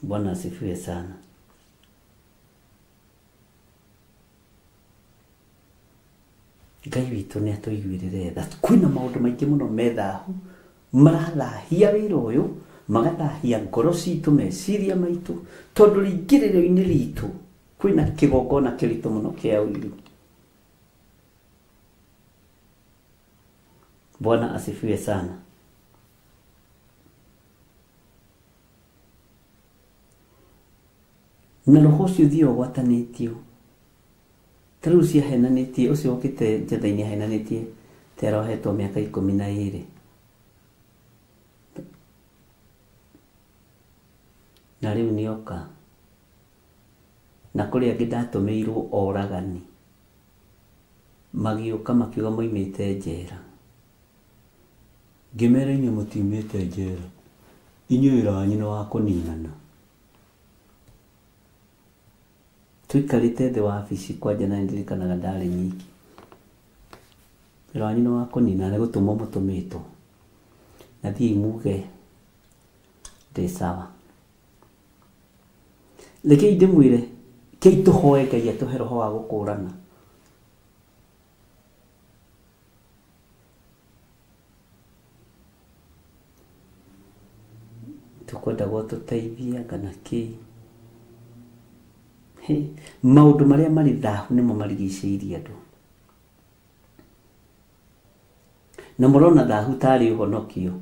Bwana asifiwe sana. Ngai witũ nĩ atũiguĩrĩre tha. Kwĩna maũndũ maingĩ mũno me thahu marathahia wĩra ũyũ, magathahia ngoro citũ, meciria maitũ, tondũ rĩingĩrĩro-inĩ ritũ kwĩna kĩgongona kĩritũ mũno kĩa ũiru. Bwana asifiwe sana. Na roho ũcio ũthiaga ũgwatanĩtio. Ta rĩu ũcio ahenanĩtie, ũcio ũkĩte njatha-inĩ ahenanĩtie ta arohetwo mĩaka 12. Na rĩu nĩoka. Na kũrĩ angĩ ndatũmĩirwo oragani. Magĩũka makiuga moimĩte njera. Ngĩmera inyuĩ mũtiumĩte njera. Inyuĩ wĩra wanyu nĩ wa kũninana. Tũikarĩte thĩ wabici kwanja na nĩndirikanaga ndarĩ nyiki. Wĩra wanyu nĩ wa kũninana, nĩ gũtũmwo mũtũmĩtwo. Na thiĩi muge ndĩ sawa. Rekei ndĩmwĩre, kei tũhoe Ngai atũhe roho wa gũkũrana. Tũkwendagwo tũteithie kana kĩ. Maũndũ marĩa marĩ thahu nĩmo marigicĩirie andũ. Na mũrona thahu tarĩ ũhonokio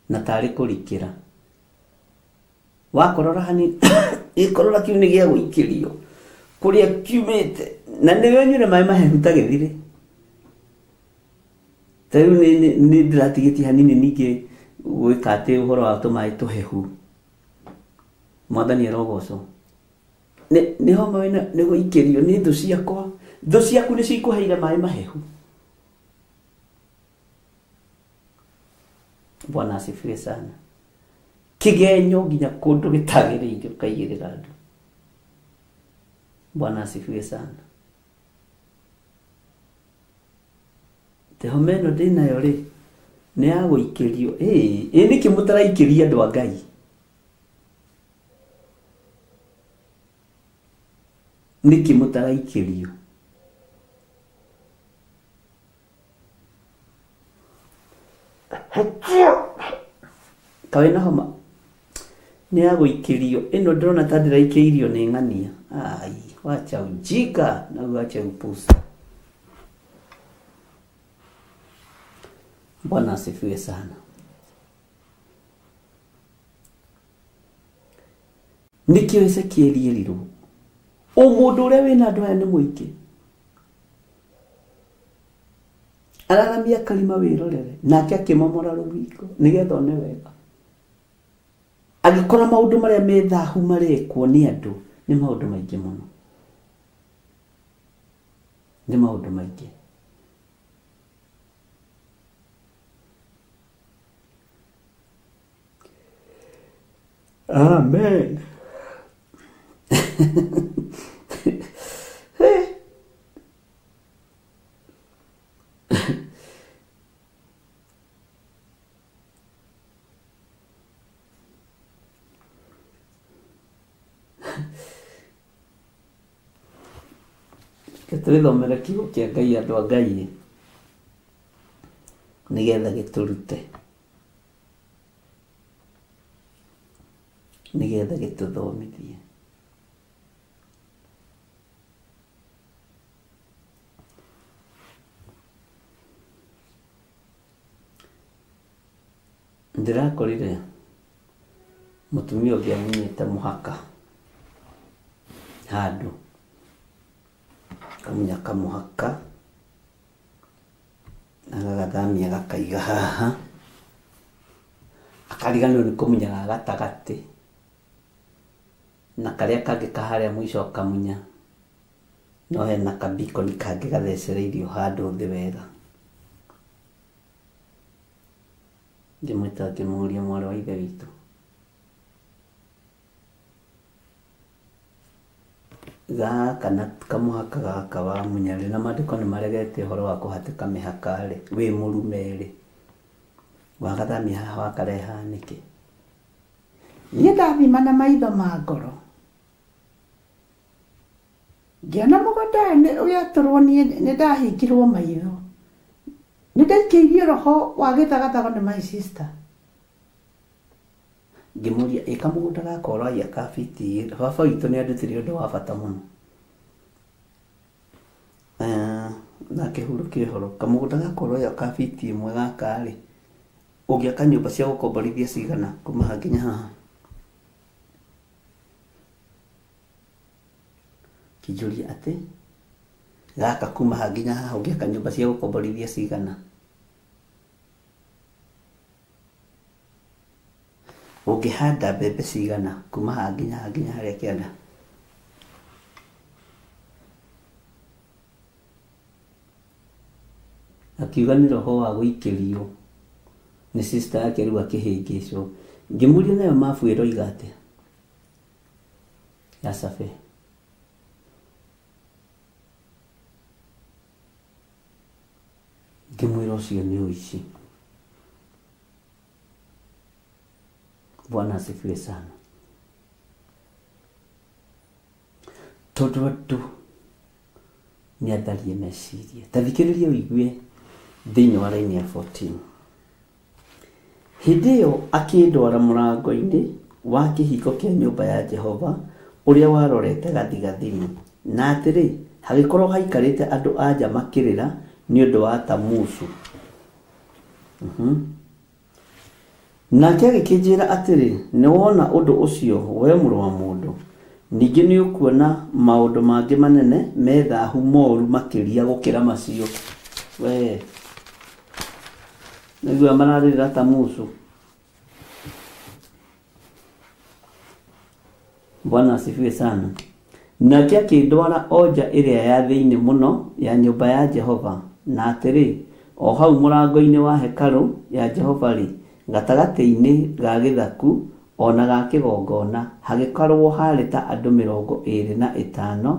na tarĩ kũrikĩra. Wakorora hanini gĩkorora kĩu nĩ gĩa gũikĩrio kũrĩa kiumĩte na nĩwe ũnyuire maĩ mahehu ta gĩthirĩ. Ta rĩu nĩ ndĩratigĩtie hanini ningĩ gwĩka atĩ ũhoro wa tũmaĩ tũhehu. Mwathani arogocwo. Nĩ homa wĩna nĩ gũikĩrio nĩ thũ ciakwa. Thũ ciaku nĩcio ikũheire maĩ mahehu. Bwana asifiwe sana. Kĩgenyo nginya kũndũ gĩtagĩrĩire ũkaigĩrĩra andũ. Bwana asifiwe sana. Te homa ĩno ndĩnayo rĩ, nĩ ya gũikĩrio. Ĩ nĩkĩ mũtaraikĩria andũ a Ngai? Nĩkĩ mũtaraikĩrio? Kaĩ na homa nĩ ya gũikĩrio. Ĩno ndĩrona ta ndĩraikĩirio nĩ ng'ania. Ai, wacha ujinga na uache upuzi. Bwana asifiwe sana. Nĩkĩo Ezekieli erirwo ũmũndũ ũrĩa wĩna andũ aya nĩ mũingĩ. Araramia karima wĩrorere nake akĩmomora rũthingo nĩgetha one wega. Agĩkora maũndũ marĩa me thahu marekwo nĩ andũ nĩ maũndũ maingĩ mũno. Nĩ maũndũ maingĩ. Amen. Reke twĩthomere kiugo kĩa Ngai andũ a Ngai nĩgetha gĩtũrute, nĩgetha gĩtũthomithie. Ndĩrakorire Mũtumia ũngĩ amunyĩte mũhaka handũ, akamunya kamũhaka agagathamia gakaiga haha, akariganĩrwo nĩ kũmunya ga gatagatĩ na karĩa kangĩ ka harĩa mũico akamunya, no hena kabikoni kangĩ gathecereirio handũ thĩ wega. Ngĩmwĩta ngĩmũria mwarĩ wa ithe witũ, gaka na kamũhaka gaka wamunya rĩ, na maandĩko nĩ maregete ũhoro wa kũhatĩka mĩhaka rĩ, wĩ mũrume rĩ, wagathamia haha wakarehe haha nĩkĩ? Niĩ ndathima na maitho ma ngoro ngĩona mũgũnda ũyũ ũgĩatũrwo niĩ nĩ ndahingirwo maitho nĩ ndaikĩirio roho wa gĩthagathago nĩ my sister. Ngĩmũria, ĩ kamũgũnda gaka ũraiya ka fiti igĩrĩ, baba witũ nĩ andutire ũndũ wa bata mũno. Na akĩhurũkia ũhoro, kamũgũnda gaka ũroya ka fiti ĩmwe gaka rĩ, ũngĩaka nyũmba cia gũkomborithia cigana kuma haha nginya haha? Akĩnjũria atĩ, gaka kuma haha nginya haha ũngĩaka nyũmba cia gũkomborithia cigana? Ũngĩhanda mbembe cigana kuma haha nginya haha nginya harĩa kĩanda? Akiuga nĩ roho wa gũikĩrio nĩ sister yake rĩu akĩhĩngĩcwo. Ngĩmũria nayo mabu ĩroiga atĩa ya survey. Ngĩmwĩra ũcio nĩ ũici. Bwana asifiwe sana. Tondũ andũ nĩ atharie meciria. Ta thikĩrĩria ũigue thĩinĩ wa raini ya 14. Hĩndĩ ĩyo akĩndwara mũrango-inĩ wa kĩhingo kĩa nyũmba ya Jehova ũrĩa warorete gathigathini, na atĩrĩ, hagĩkorwo haikarĩte andũ-a-nja makĩrĩra nĩ ũndũ wa Tamuzu. Nake agĩkĩnjĩra atĩrĩ, Nĩwona ũndũ ũcio, wee mũrũ wa mũndũ? Ningĩ nĩũkuona maũndũ mangĩ manene me thahu moru makĩria gũkĩra macio. Wee, nĩguo mararĩrĩra Tamuzu. Bwana asifiwe sana. Nake akĩndwara o nja ĩrĩa ya thĩinĩ mũno ya nyũmba ya Jehova, na atĩrĩ, o hau mũrango-inĩ wa hekarũ ya Jehova-rĩ, gatagatĩ-inĩ ga gĩthaku o na ga kĩgongona, hagĩkorũo haarĩ ta andũ mĩrongo ĩĩrĩ na ĩtano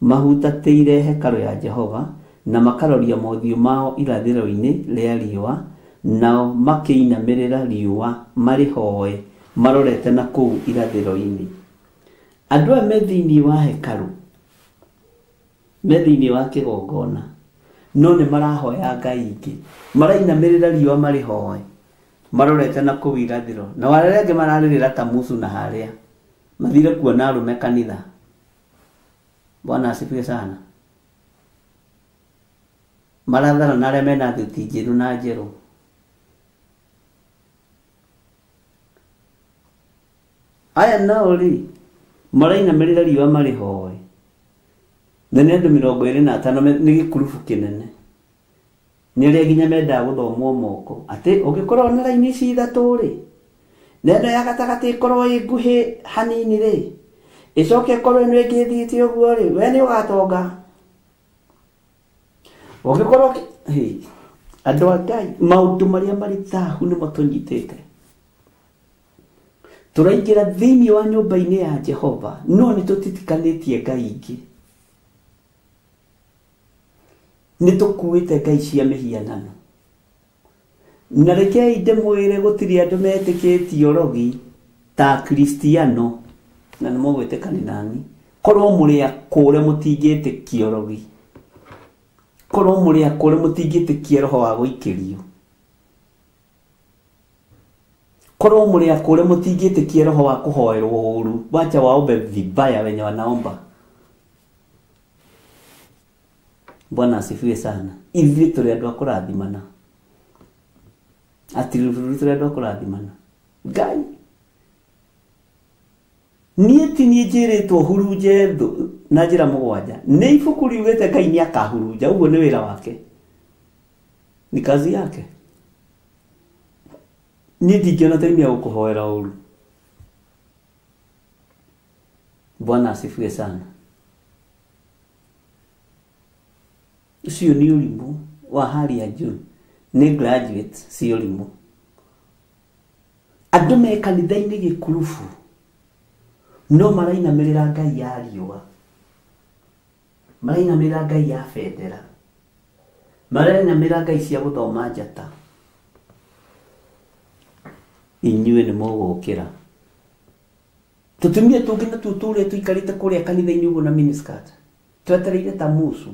mahutatĩire hekarũ ya Jehova, na makaroria mothiũ mao irathĩro-inĩ rĩa riũa, nao makĩinamĩrĩra riũa marĩhoe marorete na kũu irathĩro-inĩ. Andũ aya me thĩinĩ wa hekarũ, me thĩinĩ wa kĩgongona, no nĩ marahoya ngai ingĩ, marainamĩrĩra riũa marĩhoe marorete na kũu irathĩro, nao arĩa angĩ mararĩrĩra Tamuzu na harĩa, mathire kuona arũme kanitha. Bwana asifiwe sana. Marathara na arĩa mena thuti njĩru na njerũ. Aya nao rĩ, marainamĩrĩra riũa marĩhoe, na nĩ andũ 25, nĩ gĩkurubu kĩnene. Nĩ arĩa nginya mendaga gũthomwo moko, atĩ ũngĩkorwo na raini ici ithatũ rĩ, na ĩno ya gatagatĩ ĩkorwo ĩ nguhĩ hanini rĩ, ĩcoke ĩkorwo ĩno ĩngĩ ĩthiĩte ũguo rĩ, we nĩ ũgatonga. Ũngĩkorwo ũkĩ-, andũ a Ngai, maũndũ marĩa marĩ thahu nĩmo tũnyitĩte. Tũraingĩra thĩinĩ wa nyũmba-inĩ ya Jehova, no nĩ tũtitikanĩtie ngai ingĩ. Nĩ tũkuĩte ngai cia mĩhianano. Na rekei ndĩmwĩre gũtirĩ andũ metĩkĩtie ũrogi ta Akristiano, na nĩ mũgwĩtĩkania nani, korwo mũrĩ akũre mũtingĩtĩkia ũrogi, korwo mũrĩ akũre mũtingĩtĩkia roho wa gũikĩrio. Korwo mũrĩ akũre mũtingĩtĩkia roho wa kũhoerwo ũru, wacha waombe vibaya wenye wanaomba. Bwana asifiwe sana. Ithuĩ tũrĩ andũ a kũrathimana, atirĩ bũrũri tũrĩ andũ a kũrathimana. Ngai Niĩ ti niĩ njĩrĩtwo hurunje thũ na njĩra mũgwanja. Nĩ ibuku riugĩte Ngai nĩ akahurunja, ũguo nĩ wĩra wake. Ni kazi yake. Niĩ ndingĩona time ya gũkũhoera ũru. Bwana asifiwe sana. Ũcio nĩ ũrimũ wa hali ya juu. Nĩ graduate, si ũrimũ. Andũ me kanitha-inĩ gĩkurubu no marainamĩrĩra ngai ya riũa, marainamĩrĩra ngai ya bendera, marainamĩrĩra ngai cia gũthoma njata. Inyuĩ nĩ mũgũkĩra. Tũtumia tũngĩ natuo tũrĩa tũikarĩte kũrĩa kanitha-inĩ ũguo na miniskirt, twetereire ta musu.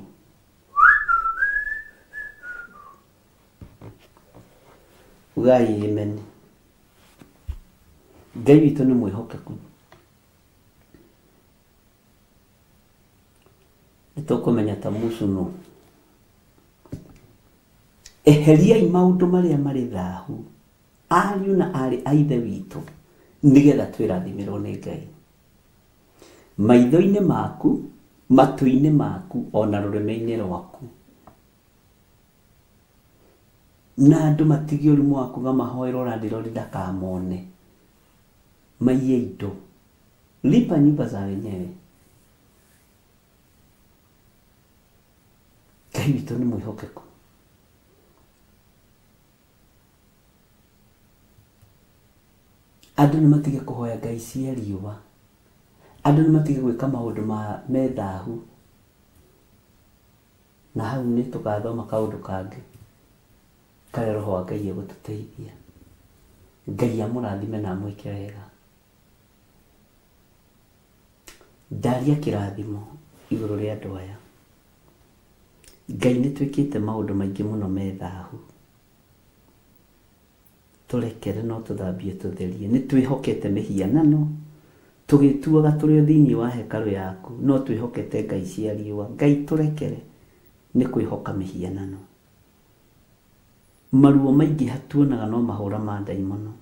Ugai amen. Ngai witũ nĩ mwĩhokeku. Nĩ tũkũmenya ta musu nũ. Eheriai maũndũ marĩa marĩ thahu, ariũ na aarĩ a Ithe witũ, nĩgetha twĩrathimĩrwo nĩ Ngai. Maitho-inĩ maku, matũ-inĩ maku, ona rũrĩmĩ-inĩ rwaku. Na andũ matige ũrimũ wa kuga mahoerwo landlord ndakamone. Maiye indo. Lipa nyumba za wenyewe. Ngai witũ nĩ mwĩhokeku. Andũ nĩ matige kũhoya ngai cia riũa. Andũ nĩ matige gwĩka maũndũ ma me thahu. Na hau nĩ tũgathoma kaũndũ kangĩ karĩa Roho wa Ngai egũtũteithia. Ngai amũrathime na amwĩke wega. Ndaria kĩrathimo igũrũ rĩa andũ aya. Ngai nĩ twĩkĩte maũndũ maingĩ mũno me thahu. Tũrekere no tũthambie tũtherie. Nĩ twĩhokete mĩhianano, tũgĩtuaga tũrĩ o thĩinĩ wa hekarũ yaku, no twĩhokete ngai cia riũa. Ngai tũrekere nĩ kwĩhoka mĩhianano. Maruo maingĩha tuonaga no mahũra ma ndaimono.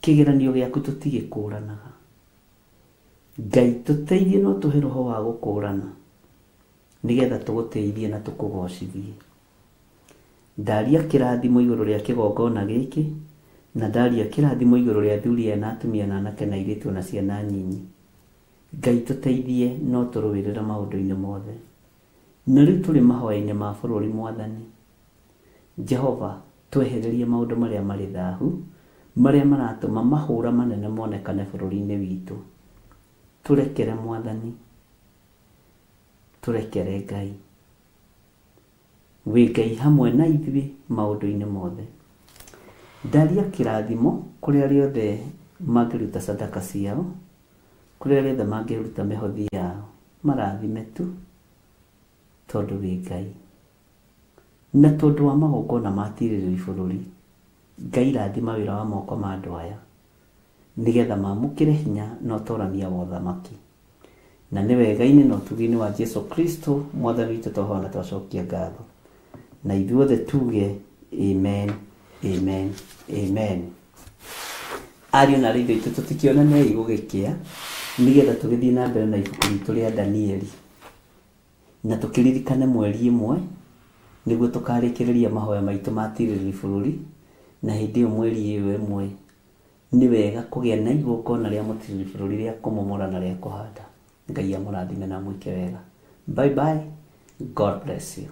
Kĩgeranio gĩaku tũtigĩkũranaga. Ngai tũteithie no tũhe roho wa gũkũrana nĩgetha tũgũteithie na tũkũgocithie. Ndaria kĩrathimo igũrũ rĩa kĩgongona gĩkĩ, na ndaria kĩrathimo igũrũ rĩa athuri aya na atumia na anake na airĩtu na ciana nyinyi. Ngai tũteithie no tũrũĩrĩre maũndũ-inĩ mothe. Na rĩu tũrĩ mahoya-inĩ ma bũrũri Mwathani. Jehova, twehererie maũndũ marĩa marĩ thahu, marĩa maratũma mahũra manene monekane bũrũri-inĩ witũ. Tũrekere Mwathani, tũrekere Ngai. Wĩ Ngai hamwe na ithuĩ maũndũ-inĩ mothe. Ndaria kĩrathimo kũrĩ arĩa othe mangĩruta sadaka ciao, kũrĩ arĩa othe mangĩruta mĩhothi yao, marathime tu tondũ wĩ Ngai. Na tondũ wa magongona ma tirĩrĩri bũrũri, Ngai rathima wĩra wa moko ma andũ aya, nĩgetha mamũkĩre hinya na ũtorania wa ũthamaki. Na nĩ wega-inĩ na ũtugi-inĩ wa Jesu Kristo Mwathani witũ twahoya na twacokia ngatho. Na ithuothe tuge amen, amen, amen. Ariũ na aarĩ ithe witũ tũtikĩonanei gũgĩkĩa nĩgetha tũgĩthiĩ na mbere na ibuku ritũ rĩa Danieli. Na tũkĩririkane mweri ĩmwe nĩguo tũkarĩkĩrĩria mahoya maitũ ma tirĩrĩri bũrũri, na hĩndĩ ĩyo mweri ĩyo ĩmwe nĩ wega kũgĩa na igongona rĩa mũtirĩrĩri bũrũri rĩa kũmomora na rĩa kũhanda. Ngai amũrathime na amwĩke wega. Bye bye. God bless you.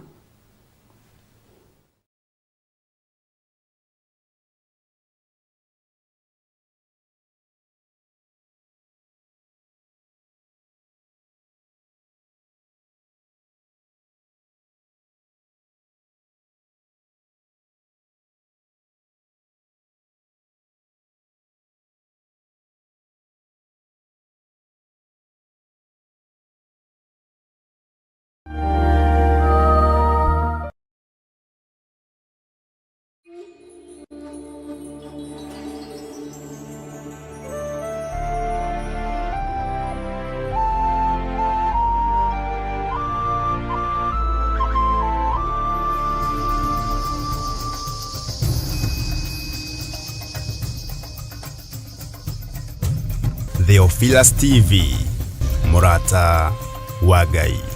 Theophilus TV, mũrata wa Ngai.